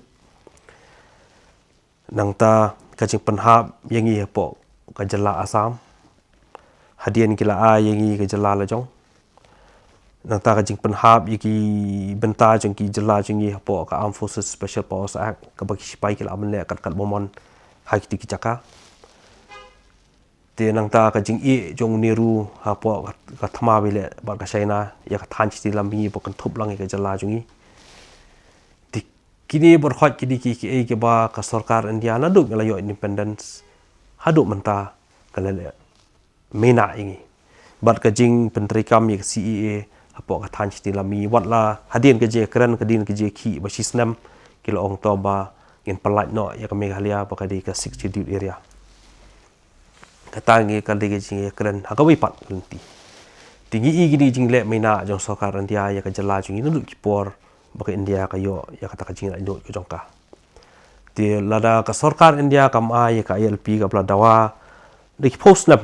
Nangta ka jingpynhap ïa ngi hapoh ka jylla Assam. Hadien ki la ai ïa ngi ka jylla la jong. Nangta ka jingpynhap ïa ki bynta jong ki jylla jong ngi hapoh ka Armed Forces Special Powers Act, kaba ki sipai ki la mynleh kat kat ba mon ha kito ki jaka. Te nangta ka jingïeh jong u Nehru hapoh ka thma ba ïaleh bad ka China ïa ka thaiñ Shitila Magi ba kynthup lang ïa ka jylla jong ngi. Te kine baroh ki dei ki kiei kiba ka sorkar India naduh ngi la ïoh independence haduh mynta ka la leh mynta ïa ngi. Bad ka jingpyntreikam ïa ka CAA hapoh ka thaiñ Shitila Magi, wat la hadien ka jingkren, ka dien ka jingkhih ba shisnem ki la ong to ba ngin pyllait noh ïa ka Meghalaya ba ka dei ka Sixth Schedule area. Kata ngi ka dei ka jingkren ha kawei pat ka lynti. Te ngi i kine ki jingleh mynta jong sorkar India ïa ka jylla jong ngi naduh ki por ba ka India ka ïoh ïa kata ka jinglaitluid ka jong ka. Te lada ka sorkar India kam ai ïa ka ILP kaba la dawa da ki phew snem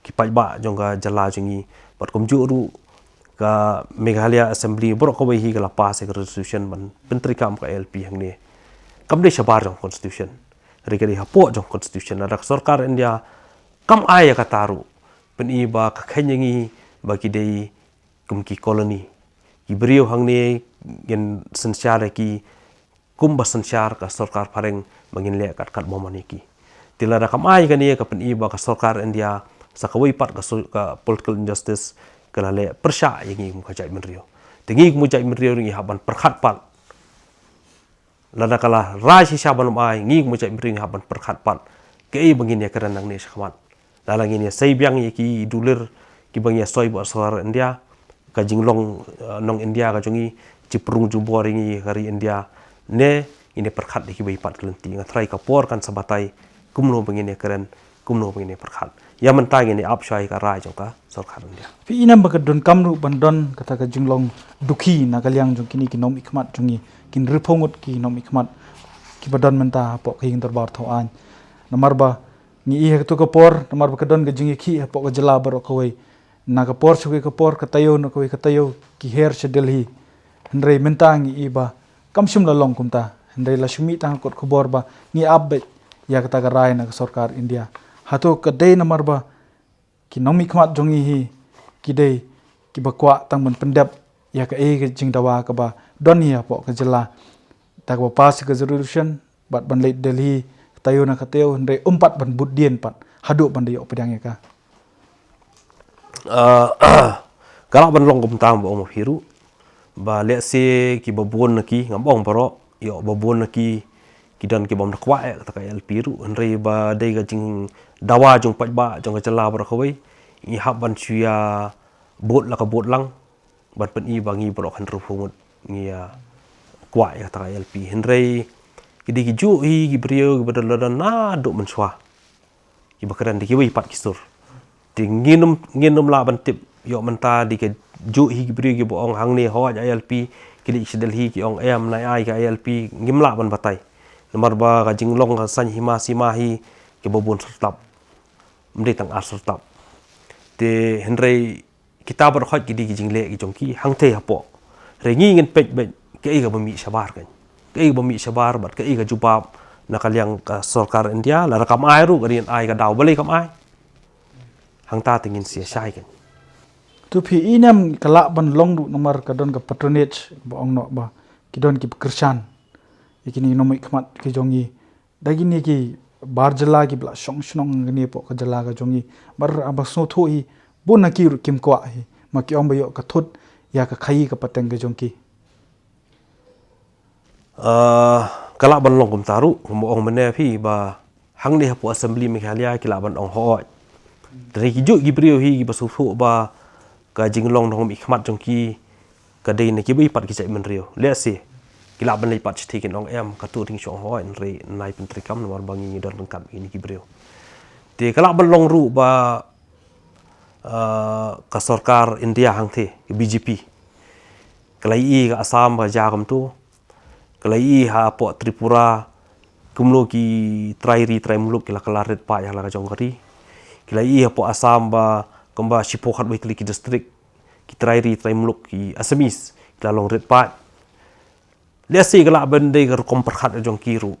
ki paidbah jong ka jylla jong ngi, bad kumjuh ruh ka Meghalaya Assembly baroh kawei hi ka la pass ïa ka resolution ban pyntreikam ka ILP hangne. Kam dei shabar jong constitution, hynrei ka dei hapoh jong constitution. Lada ka sorkar India kam ai ïa kata ruh, pyni ba ka kheiñ ïa ngi ba ki dei kum ki colony. Ki briew hangne ngin synshar ïa ki kumba synshar ka sorkar phareng ba ngin leh kat kat ba mon ïa ki. Te lada kam ai kane ka pyni ba ka sorkar India sa kawei pat ka so- ka political injustice ka la leh pyrshah ïa ngi kum ka jaitbynriew. Te ngi kum ka jaitbynriew ngi hap ban pyrkhat pat. Lada ka la rai shisha ban ym ai, ngi kum ka jaitbynriew ngi hap ban pyrkhat pat kaei ba ngin ïa kren nangne shakhmat. Lada ngin ïa sei biang ïa ki dulir kiba ngi ïa soi bad sorkar India, ka jinglong nong India ka jong ngi, jingpynrung jubor ïa ngi ka ri India, ne ngin ïa pyrkhat ïa kiwei pat ki lynti. Nga tharai ka por kan sa batai kumno ba ngin ïa kren, kumno ba ngin ïa pyrkhat. Ïa mynta ngin ïa ap shuwa ïa ka rai jong ka sorkar India. Phi i nam ba ka donkam ruh ban don kata ka jinglong dukhi na ka liang jong kine ki nongmihkhmat jong ngi, kin riphew ngut ki nongmihkhmat kiba don mynta hapoh ka ïing dorbar thaw aiñ. Namar ba ngi i ha kato ka por namar ba ka don ka jingïakhih hapoh ka jylla baroh kawei. Na ka por sha kawei ka por, ka taïew na kawei ka taïew ki her sha Delhi. Hynrei mynta ngi i ba kam shym la long kumta, hynrei la shu mih tang ha kot khubor ba ngi ap beit ïa kata ka rai na ka sorkar India. Hato ka dei namar ba ki nongmihkhmat jong ngi hi ki dei kiba kwah tang ban pyndep ïa kaei ka jingdawa kaba don hi hapoh ka jylla da kaba pass ïa ka resolution bad ban leit Delhi ka taïew na ka taïew, hynrei ym pat ban bud dien pat haduh ban da ïoh pdiang ïa ka. Ka lah ban long kumta, ba ong ma phi ruh ba lehse kiba bun na ki, ngam ong baroh, ïoh ba bun na ki ki don kibym da kwah ïa kata ka ILP ruh, hynrei ba dei ka jingdawa jong paidbah jong ka jylla baroh kawei, ngi hap ban shu ïa bud la ka bud lang ban pyni ba ngi baroh hynriewphew ngut ngi ïa kwah ïa kata ka ILP. Hynrei ki dei ki juh hi ki briew kiba don la don naduh mynshuwa kiba kren da kiwei pat ki sur. Te ngin ym, ngin ym lah ban tip, ïoh mynta dei ka juh hi ki briew kiba ong hangne hooid ILP, ki leit sha Delhi ki ong em, nai ai ka ILP, ngim lah ban batai. Namar ba ka jinglong ka saiñ hima sima hi kiba bun syrtap, ym dei tang ar syrtap. Te hynrei kita baroh ki dei ki jingleh ki jong ki hangthie hapoh. Hynrei ngi ngin peit beit kaei kaba mih shabar kan, kaei kaba mih shabar bad kaei ka jubab na ka liang ka sorkar India. Lada kam ai ruh ka dei ai ka daw, balei kam ai. Hangta te ngin sa ïa shai kan. Tu phi ïohi ne em ka lah ban long ruh namar ka don ka patronage ba ong noh ba ki don ki ba kyrshan ïa kine ki nongmihkhmat ki jong ngi. Da kine ki bar jylla ki ba la shong shnong kane hapoh ka jylla ka jong ngi. Bad haba sngewthuh hi bun na ki ruh kim kwah hi. Ma ki ong ba ïoh ka thut ïa ka khaïi ka pateng ka jong ki. Ah, ka lah ban long kumta ruh, kumba ong mynne phi ba hangne hapoh Assembly Meghalaya ki lah ban ong hooid. Te ki juh ki briew hi ki ba sngewthuh ba ka jinglong nongmihkhmat jong ki ka dei na kiwei pat ki jaitbynriew. Lehse ki lah ban leit pat shithi kin ong em, katu dei shu ong hooid, hynrei nai pyntreikam namar ba ngi don ryngkat kine ki briew. Te ka lah ban long ruh ba ah, ka sorkar India hangtei, ka B J P. Ka la ïohi ka Assam ba jia kumtu. Ka la ïohi hapoh Tripura kumno ki trai ri trai muluk ki la kylla rit paid ha la ka jong ka ri. Ki la ïohi hapoh Assam ba kumba shiphew khatwei tylli ki district, ki trai ri trai muluk ki Assamese ki la long rit paid. Lehse ka lah ban dei ka rukom pyrkhat jong ki ruh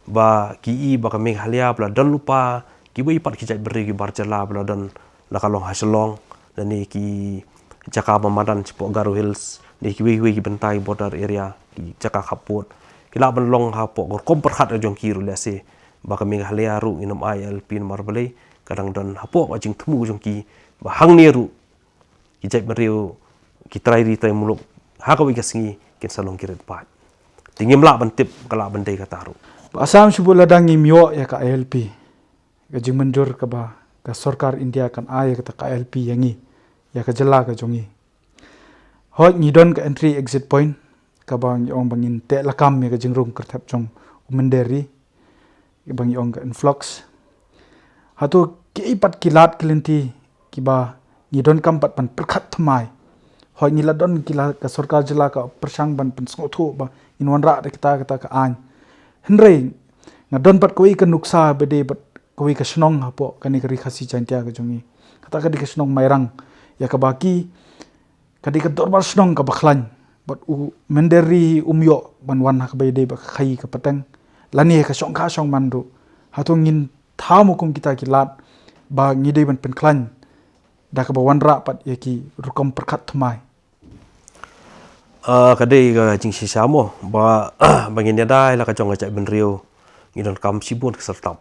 ba ki ïohi ba ka Meghalaya ba la don lypa kiwei pat ki jaitbynriew ki bar jylla ba la don, la ka long ha Shillong lane ki jaka ba madan shapoh Garo Hills ne kiwei kiwei ki bynta ki border area, ki jaka khappud. Ki lah ban long hapoh ka rukom pyrkhat jong ki ruh lehse ba ka Meghalaya ruh ngin ym ai I L P namar balei, ka dang don hapoh ka jingthmu jong ki ba hangne ruh ki jaitbynriew, ki trai ri trai muluk ha kawei ka sngi kin sa long ki rit paid. Te ngim lah ban tip, ka lah ban dei kata ruh. Bah Sam, shu bud lada ngim ïoh ïa ka I L P, ka jingmynjur kaba ka sorkar India kan ai ïa kata ka I L P ïa ngi, ïa ka jylla ka jong ngi. Hooid, ngi don ka entry exit point kaba ngi ong ba ngin teh lakam ïa ka jingrung kyrthep jong u mynder ri, kaba ngi ong ka influx. Hato kiei pat ki lad ki lynti kiba ngi donkam pat ban pyrkhat thymmai? Hooid, ngi la don, ki la, ka sorkar jylla ka pyrshang ban pynsngewthuh ba ngin wanrah da kata kata ka aiñ. Hynrei nga don pat kawei ka nuksa ba dei bad kawei ka shnong hapoh kane ka Ri Khasi Jaiñtia ka jong ngi. Kata ka dei ka shnong Mairang, ïa kaba ki, ka dei ka dorbar shnong kaba khlaiñ bad u mynder ri um ïoh ban wan ha kaba ïadei bad ka khaïi ka pateng lane ka shongkha shongman ruh. Hato ngin thaw mo kum kita ki lad ba ngi dei ban pynkhlaiñ da kaba wanrah pat ïa ki rukom pyrkhat thymmai? Ah, ka dei ka jingshisha mo ba, ba ngin ïada ïa la ka jong ka jaitbynriew ngi donkam shibun ka syrtap.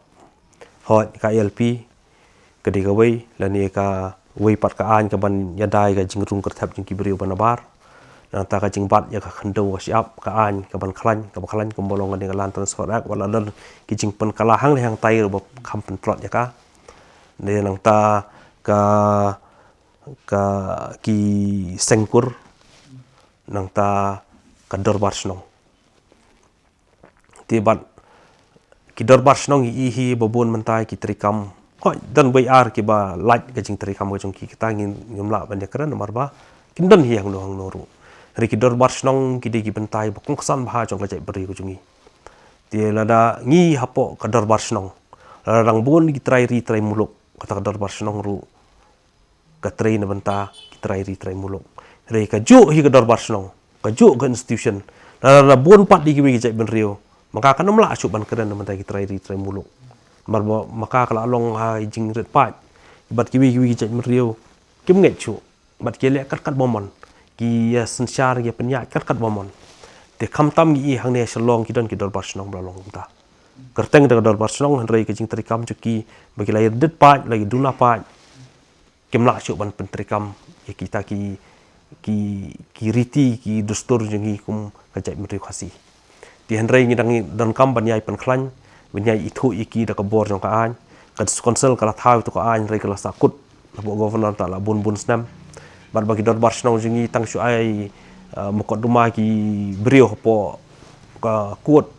Hooid, ka I L P ka dei kawei lane kawei pat ka aiñ kaban ïada ïa ka jingrung kyrthep jong ki briew ba nabar. Nangta ka jingbat ïa ka khyndew ka shyiap, ka aiñ kaban khlaiñ, kaba khlaiñ kumba long kane ka Land Transfer Act, wat la don ki jingpynkylla hangne hangtai ruh ba kham pyntlot ïa ka. Nangta ka, ka, ki seng kur, nangta ka dorbar shnong. Te bad ki dorbar shnong, ngi ïohi ba bun mynta ki treikam, hooid, don wei ar kiba lait ka jingtreikam ka jong ki, kita ngim lah ban ïakren namar ba kim don hi hangno hangno ruh. Hynrei ki dorbar shnong ki dei ki bynta ba kongsan bha jong ka jaitbynriew ka jong ngi. Te lada ngi hapoh ka dorbar shnong, lada dang bun ki trai ri trai muluk, kata ka dorbar shnong ruh ka trei na bynta ki trai ri trai muluk. Hynrei kajuh hi ka dorbar shnong, kajuh ka institution, lada bun pat ïa kiwei ki jaitbynriew, ma ka kan ym lah shuh ban kren na bynta ki trai ri trai muluk. Namar ba ma ka ka la long ha i jingrit paid bad kiwei kiwei ki jaitbynriew kim ngeit shuh bad ki leh kat kat ba mon, ki ïa synshar, ki ïa pynïaid kat kat ba mon. Te khamtam ngi ïohi hangne ha Shillong ki don ki dorbar shnong ba la long kumta. Kyrteng da ka dorbar shnong, hynrei ka jingtreikam jong ki ba ki la ïa dit paid, la ïa duna paid, kim lah shuh ban pyntreikam ïa kita ki, ki, ki riti, ki dustur jong ngi kum ka jaitbynriew Khasi. Te hynrei ngi dang donkam ban ïai pynkhlaiñ, ban ïai ithuh ïa ki da ka bor jong ka aiñ. Ka District Council ka la thaw ïa ka aiñ, hynrei ka la sahkut hapoh Governor ta la bun bun snem. Bad ba ki dorbar shnong jong ngi tang shu ai, eh, mukotduma ki briew hapoh ka court,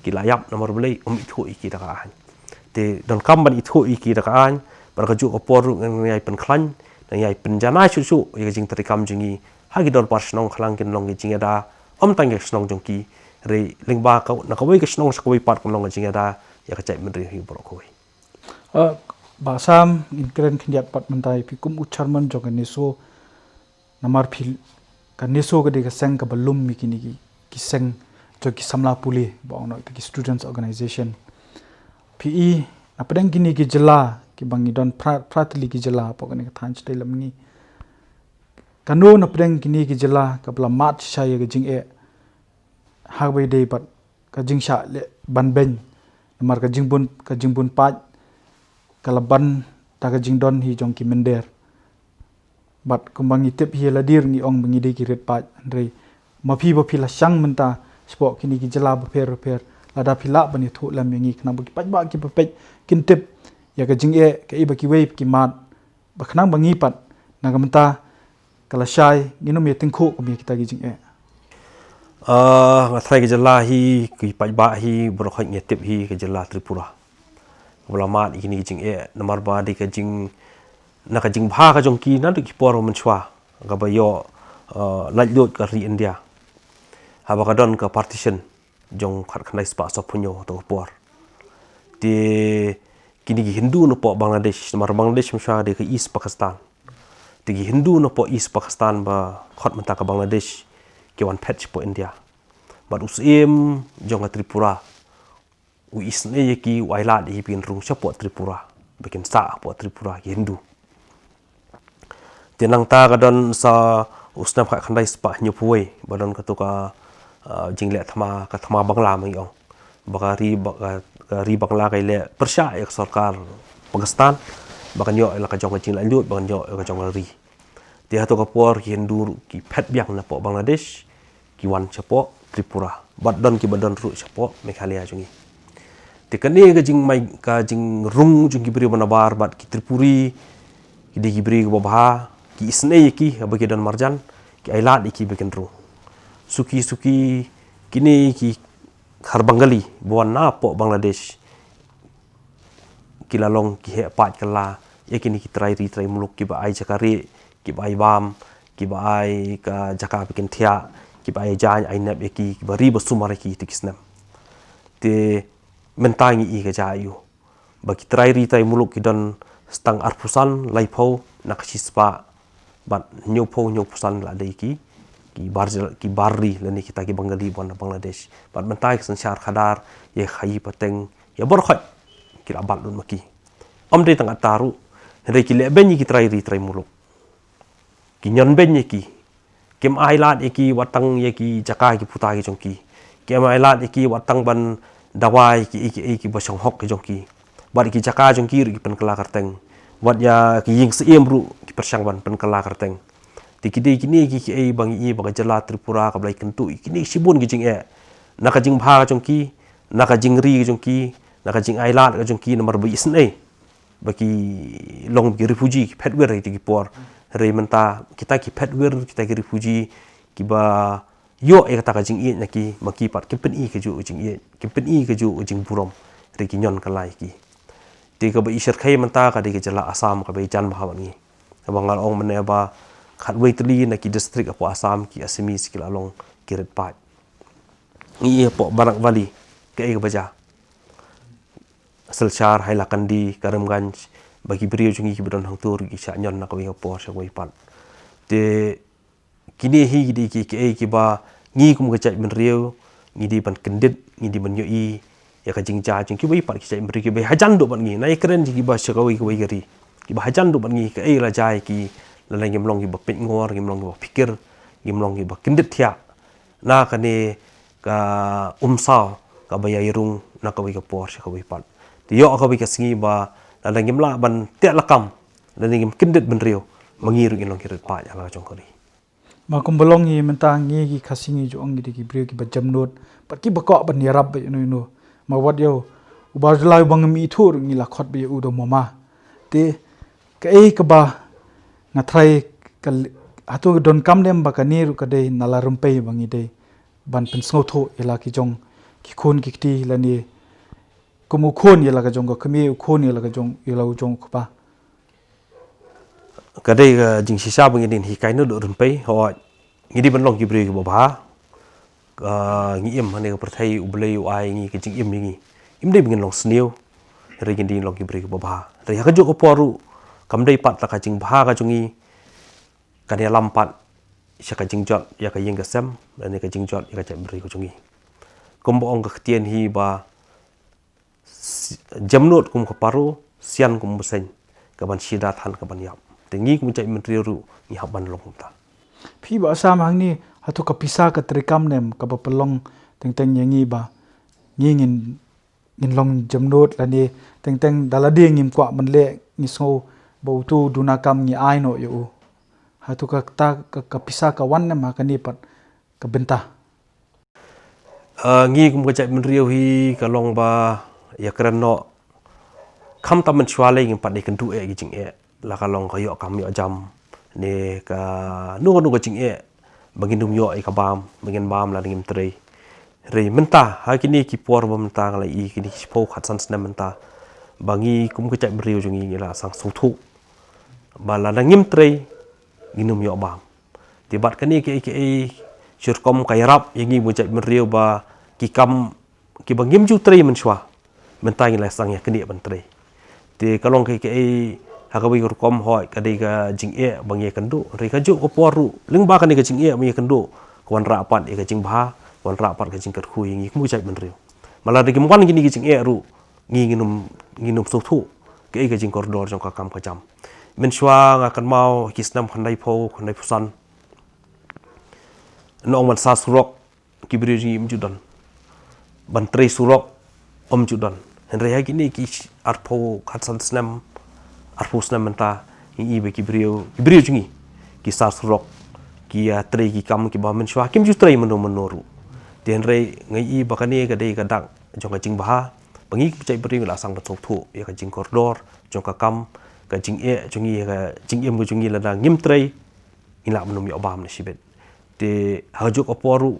ki la ïap namar balei, ym ithuh ïa ki da ka aiñ. Te donkam ban ithuh ïa ki da ka aiñ, bad kajuh ka por ruh ngan ïai pynkhlaiñ, ngan ïai pynjanai shuh shuh ïa ka jingtreikam jong ngi ha ki dorbar shnong, khnang kan long ka jingïada, ym tang ïa ka shnong jong ki, hynrei lyngba ka, na kawei ka shnong sha kawei pat kan long ka jingïada ïa ka jaitbynriew hi baroh kawei. Ah, Bah Sam, ngin kren khyndiat pat mynta ïa phi kum u chairman jong ka NESO. Namar phi, ka NESO ka dei ka seng kaba lum ïa kine ki, ki seng jong ki samla pule, ba ong noh kita ki students organization. Phi i, na pdeng kine ki jylla kiba ngi don phra, phra tylli ki jylla hapoh kane ka thaiñ shatei lam ngi, Kano na pdeng kine ki jylla kaba la mad shisha ïa ka jingeh ha kaba ïadei bad ka jingshah leh ban beiñ, namar ka jingbun, ka jingbun paid ka la ban da ka jingdon hi jong ki mynder. Bad kumba ngi tip hi, la dei ngi ong ba ngi dei ki rit paid, hynrei ma phi ba phi la shang mynta shapoh kine ki jylla bapher bapher, lada phi lah ban ïathuh lem ïa ngi, khnang ba ki paidbah kiba peit kin tip ïa ka jingeh kaei ba kiwei ki mad, ba khnang ba ngi pat na ka mynta ka la shai ngin ym ïa tyngkhuh kum ïa kita ki jingeh. Ah, nga tharai ka jylla hi, ki paidbah hi baroh khoit ngi tip hi ka jylla Tripura kaba la mad ïa kine ki jingeh, namar ba dei ka jing, na ka jingbha ka jong ki naduh ki por mynshuwa kaba ïoh, ah, laitluid ka ri India, haba ka don ka partition jong khatkhyndai spah sawphew hynñiew ha kato ka por. Te kine ki Hindu napoh Bangladesh, namar Bangladesh mynshuwa dei ka East Pakistan. Te ki Hindu napoh East Pakistan ba khot mynta ka Bangladesh ki wan phet shapoh India. Bad u Syiem jong ka Tripura u isynei ïa ki, u ailad ïa ki ba kin rung shapoh Tripura, ba kin sah hapoh Tripura, ki Hindu. Te nangta ka don sa u snem khatkhyndai spah hynñiewphew wei ba don kato ka, ah, jingleh thma, ka thma Bangla ma ngi ong. Ba ka ri, ba ka, ka ri Bangla ka leh pyrshah ïa ka sorkar Pakistan ba kan ïoh ïa la ka jong ka jinglaitluid, ba kan ïoh ïa ka jong ka ri. Te hato ka por ki Hindu ruh ki phet biang napoh Bangladesh, ki wan shapoh Tripura, bad don kiba don ruh shapoh Meghalaya jong ngi. Te kane ka jingmai, ka jingrung jong ki briew ba nabar bad ki Tripuri, ki dei ki briew kiba bha, ki isynei ïa ki haba ki don marjan, ki ailad ïa ki ba kin rung. Suki suki kine ki khar Bengali ba wan napoh Bangladesh ki la long ki heh paid kylla ïa kine ki trai ri trai muluk, kiba ai jaka rieh, kiba ai bam, kiba ai ka jaka ba kin thiah, kiba ai jaiñ ai nep ïa ki, kiba ri ba sumar ïa ki te ki snem. Te mynta ngi i ka jia ïa u ba ki trai ri trai muluk ki don sa tang arphew san, laiphew na ka shispah bad hynñiewphew, hynñiewphew san la dei ki, ki bar jylla, ki bar ri lane kita ki Bengali ba wan na Bangladesh. Bad mynta ki synshar khadar, ïa khaïi pateng, ïa baroh khoit ki la bat lut ma ki. Ym dei tang katta ruh, hynrei ki leh beiñ ïa ki trai ri trai muluk. Ki ñion beiñ ïa ki. Kim ailad ïa ki wat tang ïa ki jaka ki puta ki jong ki. Kim ailad ïa ki wat tang ban dawa ïa ki, ïa ki, ïa ki ba shong hok ki jong ki. Bad ïa ki jaka jong ki ruh ki pynkylla kyrteng. Wat ïa ki ïing syiem ruh ki pyrshang ban pynkylla kyrteng. Te ki dei kine ki, kiei ba ngi i ba ka jylla Tripura kaba la ïakynduh ïa kine shibun ki jingeh. Na ka jingbha ka jong ki, na ka jingri ka jong ki, na ka jingailad ka jong ki, namar ba isynei ba ki long ki refugee, ki phet wir ha kito ki por. Hynrei mynta kita ki phet wir, kita ki refugee, kiba ïoh ïa kata ka jingïeit na ki, ma ki pat kim pyni kajuh ka jingïeit, kim pyni kajuh ka jingburom. Hynrei ki ñion kylla ïa ki. Te kaba i shyrkhei mynta ka dei ka jylla Assam kaba i jan bha bad ngi. Kaba nga la ong mynne ba khatwei tylli na ki district hapoh Assam, ki Assamese ki la long ki rit paid. Ngi i hapoh Barak Valley, kaei kaba jia? Silchar, Hailakandi, Karimganj, ba ki briew jong ngi kiba don hangto ruh ki shah ñion na kawei ka por sha kawei pat. Te kine hi ki dei ki, kiei kiba ngi kum ka jaitbynriew ngi dei ban kyndit, ngi dei ban ïohi ïa ka jingjia jong kiwei pat ki jaitbynriew kiba hajan duh bad ngi. Nga ïakren jong kiba sha kawei kawei ka ri, kiba hajan duh bad ngi, kaei la jia ïa ki, lada ngim long kiba peit ngor, ngim long kiba phikir, ngim long kiba kyndit thiah na kane ka umsaw kaba ïai rung na kawei ka por sha kawei pat. Te ïoh kawei ka sngi ba lada ngim lah ban teh lakam, lada ngim kyndit bynriew, ma ngi ruh ngin long ki rit paid ha la ka jong ka ri. Ma kumba long hi mynta ngi ki Khasi ngi ju ong ngi dei ki briew kiba jemnud, bad kiba kwah ban ïarap bad ïano ïano. Ma wat ïa u Barjyllah uba ngim ithuh ruh ngi la khot bad ïa u da u mama. Te kaei kaba nga tharai ka, hato ka donkam lem ba kane ruh ka dei na la rympei ba ngi dei ban pynsngewthuh ïa la ki jong ki khun ki kti lane kum u khun ïa la ka jong ka kmie, u khun ïa la ka jong, ïa la u jong u kpa. Ka dei ka jingshisha ba ngi dei ban hikai naduh rympei, hooid. Ngi dei ban long ki briew kiba bha. Ka, ngi im hangne ka pyrthei, U Blei u ai ngi ka jingim ïa ngi. Im dei ba ngin long sniew, hynrei ngi dei ban long ki briew kiba bha. Hynrei ha kajuh ka por ruh kam dei pat la ka jingbha ka jong ngi kan ïalam pat sha ka jingjot ïa ka ïing ka sem lane ka jingjot ïa ka jaitbynriew ka jong ngi. Kumba ong ka ktien hi ba, si-, jemnud kum ka paro, sian kum u bseiñ, ka ban shida than ka ban ïap. Te ngi kum jaitbynriew ruh ngi hap ban long kumta. Phi Bah Sam, hangne hato ka pisa ka treikam ne em kaba pynlong teng teng ïa ngi ba ngi ngin, ngin long jemnud lane teng teng da lade ngim kwah ban leh ngi sngew ba uto u duna kam ngi ai noh ïa u? Hato kata ka, ka pisa ka wan ne em ha kane pat ka bynta? Uh, ngi kum ka jaitbynriew hi ka long ba ïakren noh khamtam mynshuwa lei ngim pat ïakynduh eh ki jingeh, la ka long ka ïoh kam ïoh jam ne kano kano ka jingeh ba ngin ym ïoh ïa ka bam, ba ngin bam lada ngim trei. Hynrei mynta ha kine ki por ba mynta nga la i kine ki shiphew khatsan snem mynta ba ngi kum ka jaitbynriew jong ngi ngi la sdang sngewthuh ba lada ngim trei ngin ym ïoh bam. Te bad kane kaei kaei shi rukom ka ïarap ïa ngi kum ka jaitbynriew ba ki kam kiba ngim ju trei mynshuwa mynta ngi la sdang ïa kane ban trei. Te ka long kaei kaei ha kawei ka rukom hooid ka dei ka jingeh ba ngi ïakynduh, hynrei kajuh ka por ruh lyngba kane ka jingeh ba ngi ïakynduh ka wanrah pat ïa ka jingbha, ka wanrah pat ka jingkyrkhu ïa ngi kum ka jaitbynriew. Ba lada kim wan kine ki jingeh ruh ngi ngin ym, ngin ym sngewthuh kaei ka jingkordor jong ka kam ka jam. Mynshuwa nga kynmaw ki snem khyndaiphew, khyndaiphew san, nong ban sar surok ki briew jong ngi ym ju don, ban trei surok ym ju don. Hynrei ha kine ki arphew khatsan snem, arphew snem mynta ngi i ba ki briew, ki briew jong ngi ki sar surok, ki ïa trei ki kam kiba mynshuwa kim ju trei mynno mynno ruh. Te hynrei nga i ba kane ka dei ka dak jong ka jingbha ba ngi kum ka jaitbynriew ngi la sdang ban sngewthuh ïa ka jingkordor jong ka kam, ka jingeh jong ngi, ka jingim ka jong ngi lada ngim trei ngi lah ban ym ïoh bam na shibit. Te ha kajuh ka por ruh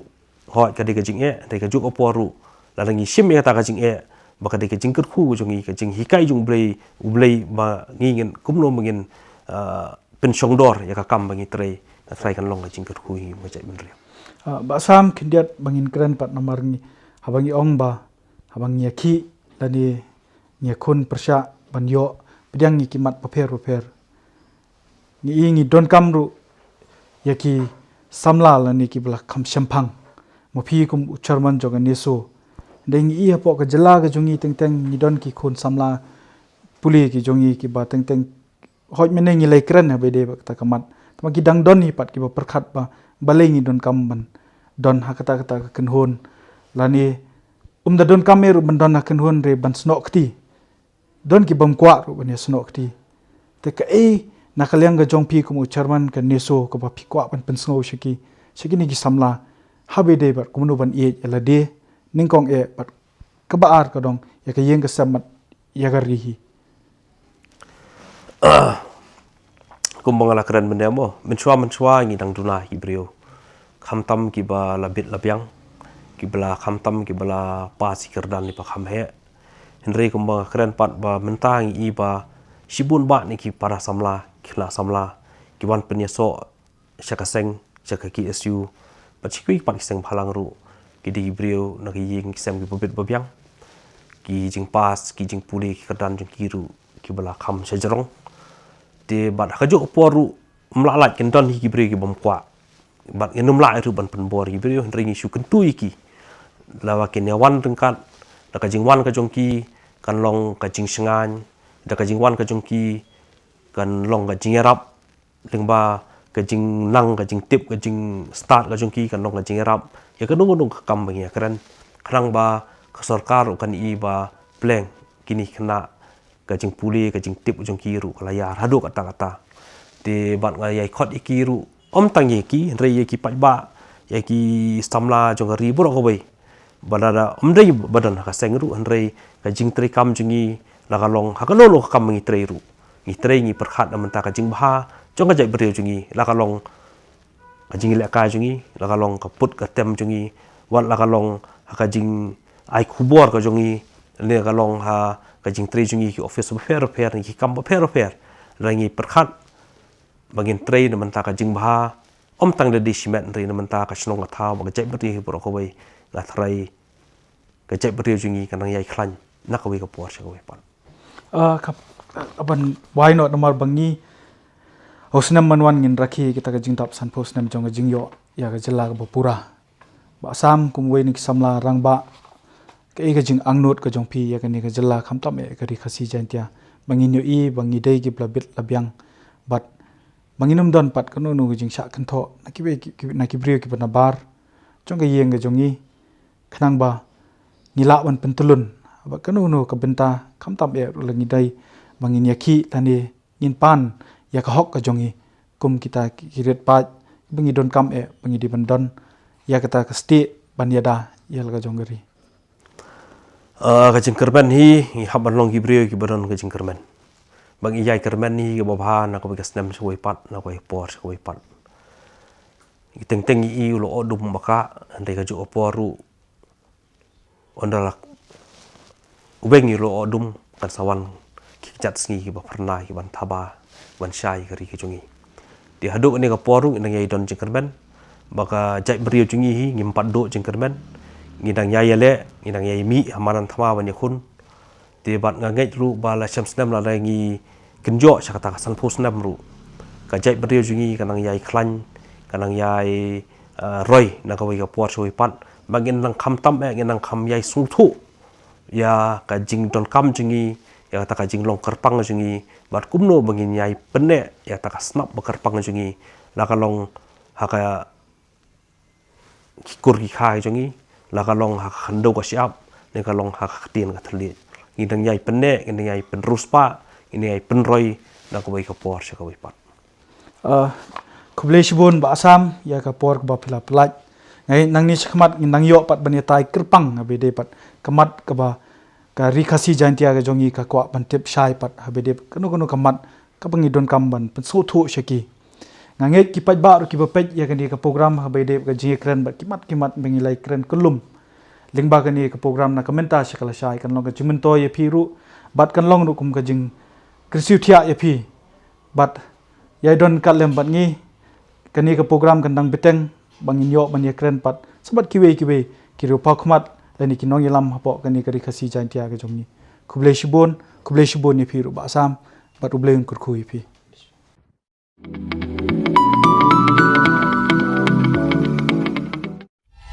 hooid ka dei ka jingeh, hynrei kajuh ka por ruh lada ngi shim ïa kata ka jingeh ba ka dei ka jingkyrkhu ka jong ngi, ka jinghikai jong U Blei, U Blei ba ngi ngin kumno ba ngin, ah, pynshongdor ïa ka kam ba ngi trei, ka trai kan long ka jingkyrkhu ïa ngi kum ka jaitbynriew. Ah, Bah Sam, khyndiat ba ngin kren pat namar ngi, haba ngi ong ba haba ngi ïakhih lane ngi ïakhun pyrshah ban ïoh pdiang ïa ki mat bapher bapher. Ngi i ngi donkam ruh ïa ki samla lane kiba la kham shemphang. Ma phi kum u chairman jong ka NESO, hynrei ngi i hapoh ka jylla ka jong ngi teng teng ngi don ki khun samla pule ki jong ngi kiba teng teng hooid mynne ngi la ïakren ha ba ïadei bad kata ka mat, tangba ki dang don hi pat kiba pyrkhat ba balei ngi donkam ban don ha kata kata ka kynhun, lane ym da donkam eh ruh ban don ha kynhun, hynrei ban snoh kti. Don ki bym kwah ruh ban ïa snoh kti. Te kaei na ka liang ka jong phi kum u chairman ka NESO kaba phi kwah ban pynsngew sha ki, sha kine ki samla ha ba ïadei bad kumno ban ïeit ïa lade nyngkong eh bad kaba ar ka dong ïa ka ïing ka sem bad ïa ka ri hi? Kumba nga la kren mynne mo, mynshuwa mynshuwa ngi dang duna ïa ki briew, khamtam kiba la bit la biang, kiba la, khamtam kiba la pass ïa ki kyrdan kiba kham heh. Hynrei kumba nga kren pat ba mynta ngi i ba shibun bah na ki para samla, ki khynnah samla ki wan pynïasoh sha ka seng, sha ka KSU bad sha kiwei pat ki seng bhalang ruh, ki dei ki briew na ki ïing ki sem kiba bit ba biang. Ki jingpass, ki jingpule ki kyrdan jong ki ruh kiba la kham shajrong. Te bad ha kajuh ka por ruh ym lah lait, kin don hi ki briew ki bym kwah. Bad ngin ym lah ruh ban pynbor ïa ki briew, hynrei ngi shu kyntu ïa ki. Lada kin ïa wan ryngkat, da ka jingwan ka jong ki kan long ka jingshngaiñ, da ka jingwan ka jong ki kan long ka jingïarap, lyngba ka jingnang, ka jingtip, ka jingstad ka jong ki kan long ka jingïarap ïa kano kano ka kam ba ngi ïa kren. Khnang ba ka sorkar ruh kan i ba pleng kine ki khynnah, ka jingpule, ka jingtip jong ki ruh ka la ïar haduh katta katta. Te bad nga ïai khot ïa ki ruh, ym tang ïa ki, hynrei ïa ki paidbah, ïa ki samla jong ka ri baroh kawei. Ba lada ym dei ba don ha ka seng ruh, hynrei ka jingtrei kam jong ngi, la ka long ha kano kano ka kam ba ngi trei ruh, ngi trei ngi pyrkhat na bynta ka jingbha jong ka jaitbynriew jong ngi, la ka long ka jingïalehkai jong ngi, la ka long ka put ka tem jong ngi, wat la ka long ha ka jingai khubor ka jong ngi, ne ka long ha ka jingtrei jong ngi ki office bapher bapher ne ki kam bapher bapher. Lada ngi pyrkhat ba ngin trei na bynta ka jingbha, ym tang da dei shimet, hynrei na bynta ka shnong ka thaw bad ka jaitbynriew hi baroh kawei, nga tharai ka jaitbynriew jong ngi kan nang ïai khlaiñ na kawei ka por sha kawei pat. Ah, ka, ka ban wai noh namar ba ngi ha u snem ban wan ngin rakhe kita ka jingdap sanphew snem jong ka jingïoh ïa ka jylla kaba pura. Bah Sam, kum uwei na ki samla rangbah, kaei ka jingangnud ka jong phi ïa kane ka jylla khamtam eh ka ri Khasi Jaiñtia, ba ngin ïohi ba ngi dei kiba la bit la biang bad ba ngin ym don pat kano kano ka jingshah kynthoh na ki, ki, ki, na ki briew kiba nabar jong ka ïing ka jong ngi, khnang ba ngi lah ban pyntylun ba kano kano ka bynta, khamtam eh ruh la ngi dei ba ngin ïakhih lane ngin pan ïa ka hok ka jong ngi kum kita ki, ki riewpaid ba ngi donkam eh ba ngi dei ban don ïa kata ka stieh ban ïada ïa la ka jong ka ri. Ah, ka jingkyrmen hi, ngi hap ban long ki briew kiba don ka jingkyrmen. Ba ngi ïai kyrmen hi kaba bha na kawei ka snem sha kawei pat, na kawei ka por sha kawei pat. Ngi teng teng ngi i u la oh dum ba ka, hynrei ka juh ka por ruh, ynda la weng i u la oh dum, kan sa wan ki kjat sngi kiba phyrnai, kiban thaba, ban shai ka ri ka jong ngi. Te haduh kane ka por ruh ngi dang ïai don jingkyrmen ba ka jaitbynriew jong ngi hi ngim pat duh jingkyrmen. Ngi dang ïai ïaleh, ngi dang ïai mih ha madan thma ban ïakhun. Te bad nga ngeit ruh ba la shem snem lada ngi kynjoh sha kata ka sanphew snem ruh, ka jaitbynriew jong ngi ka nang ïai khlaiñ, ka nang ïai, eh, roi na kawei ka por sha kawei pat. Ba ngin nang khamtam eh, ngin nang kham ïai sngewthuh ïa ka jingdonkam jong ngi, ïa kata ka jinglong kyrpang jong ngi, bad kumno ba ngin ïai pynneh ïa kata ka snap ba kyrpang jong ngi, la ka long ha ka ki kur ki kha jong ngi, la ka long ha ka khyndew ka shyiap, ne ka long ha ka ktien ka thylliej. Ngi dang ïai pynneh, ngi dang ïai pynriewspah, ngi dang ïai pynroi na kawei ka por sha kawei pat. Ah, khublei shibun Bah Assam ïa ka por kaba phi la pynlait. Nga ngeit nangne shakhmat ngin nang ïoh pat ban ïatai kyrpang haba ïadei pat ka mat kaba ka Ri Khasi Jaintia ka jong ngi ka kwah ban tip shai pat haba ïadei pat kano kano ka mat kaba ngi donkam ban pynsngewthuh sha ki. Nga ngeit ki paidbah ruh kiba peit ïa kane ka program haba ïadei ka jingïakren bad ki mat ki mat ba ngi la ïakren kyllum lyngba kane ka program na ka mynta sha ka lashai, kan long ka jingmyntoi ïa phi ruh bad kan long ruh kum ka jingkyrsiew thiah ïa phi. Bad ïai don ryngkat lem bad ngi, kane ka program kan dang bteng ba ngin ïoh ban ïakren pat sa bad kiwei kiwei ki riewpawkhmat lane ki nongïalam hapoh kane ka Ri Khasi Jaintia ka jong ngi. Khublei shibun, khublei shibun ïa phi ruh Bah Assam, bad U Blei un kyrkhu ïa phi.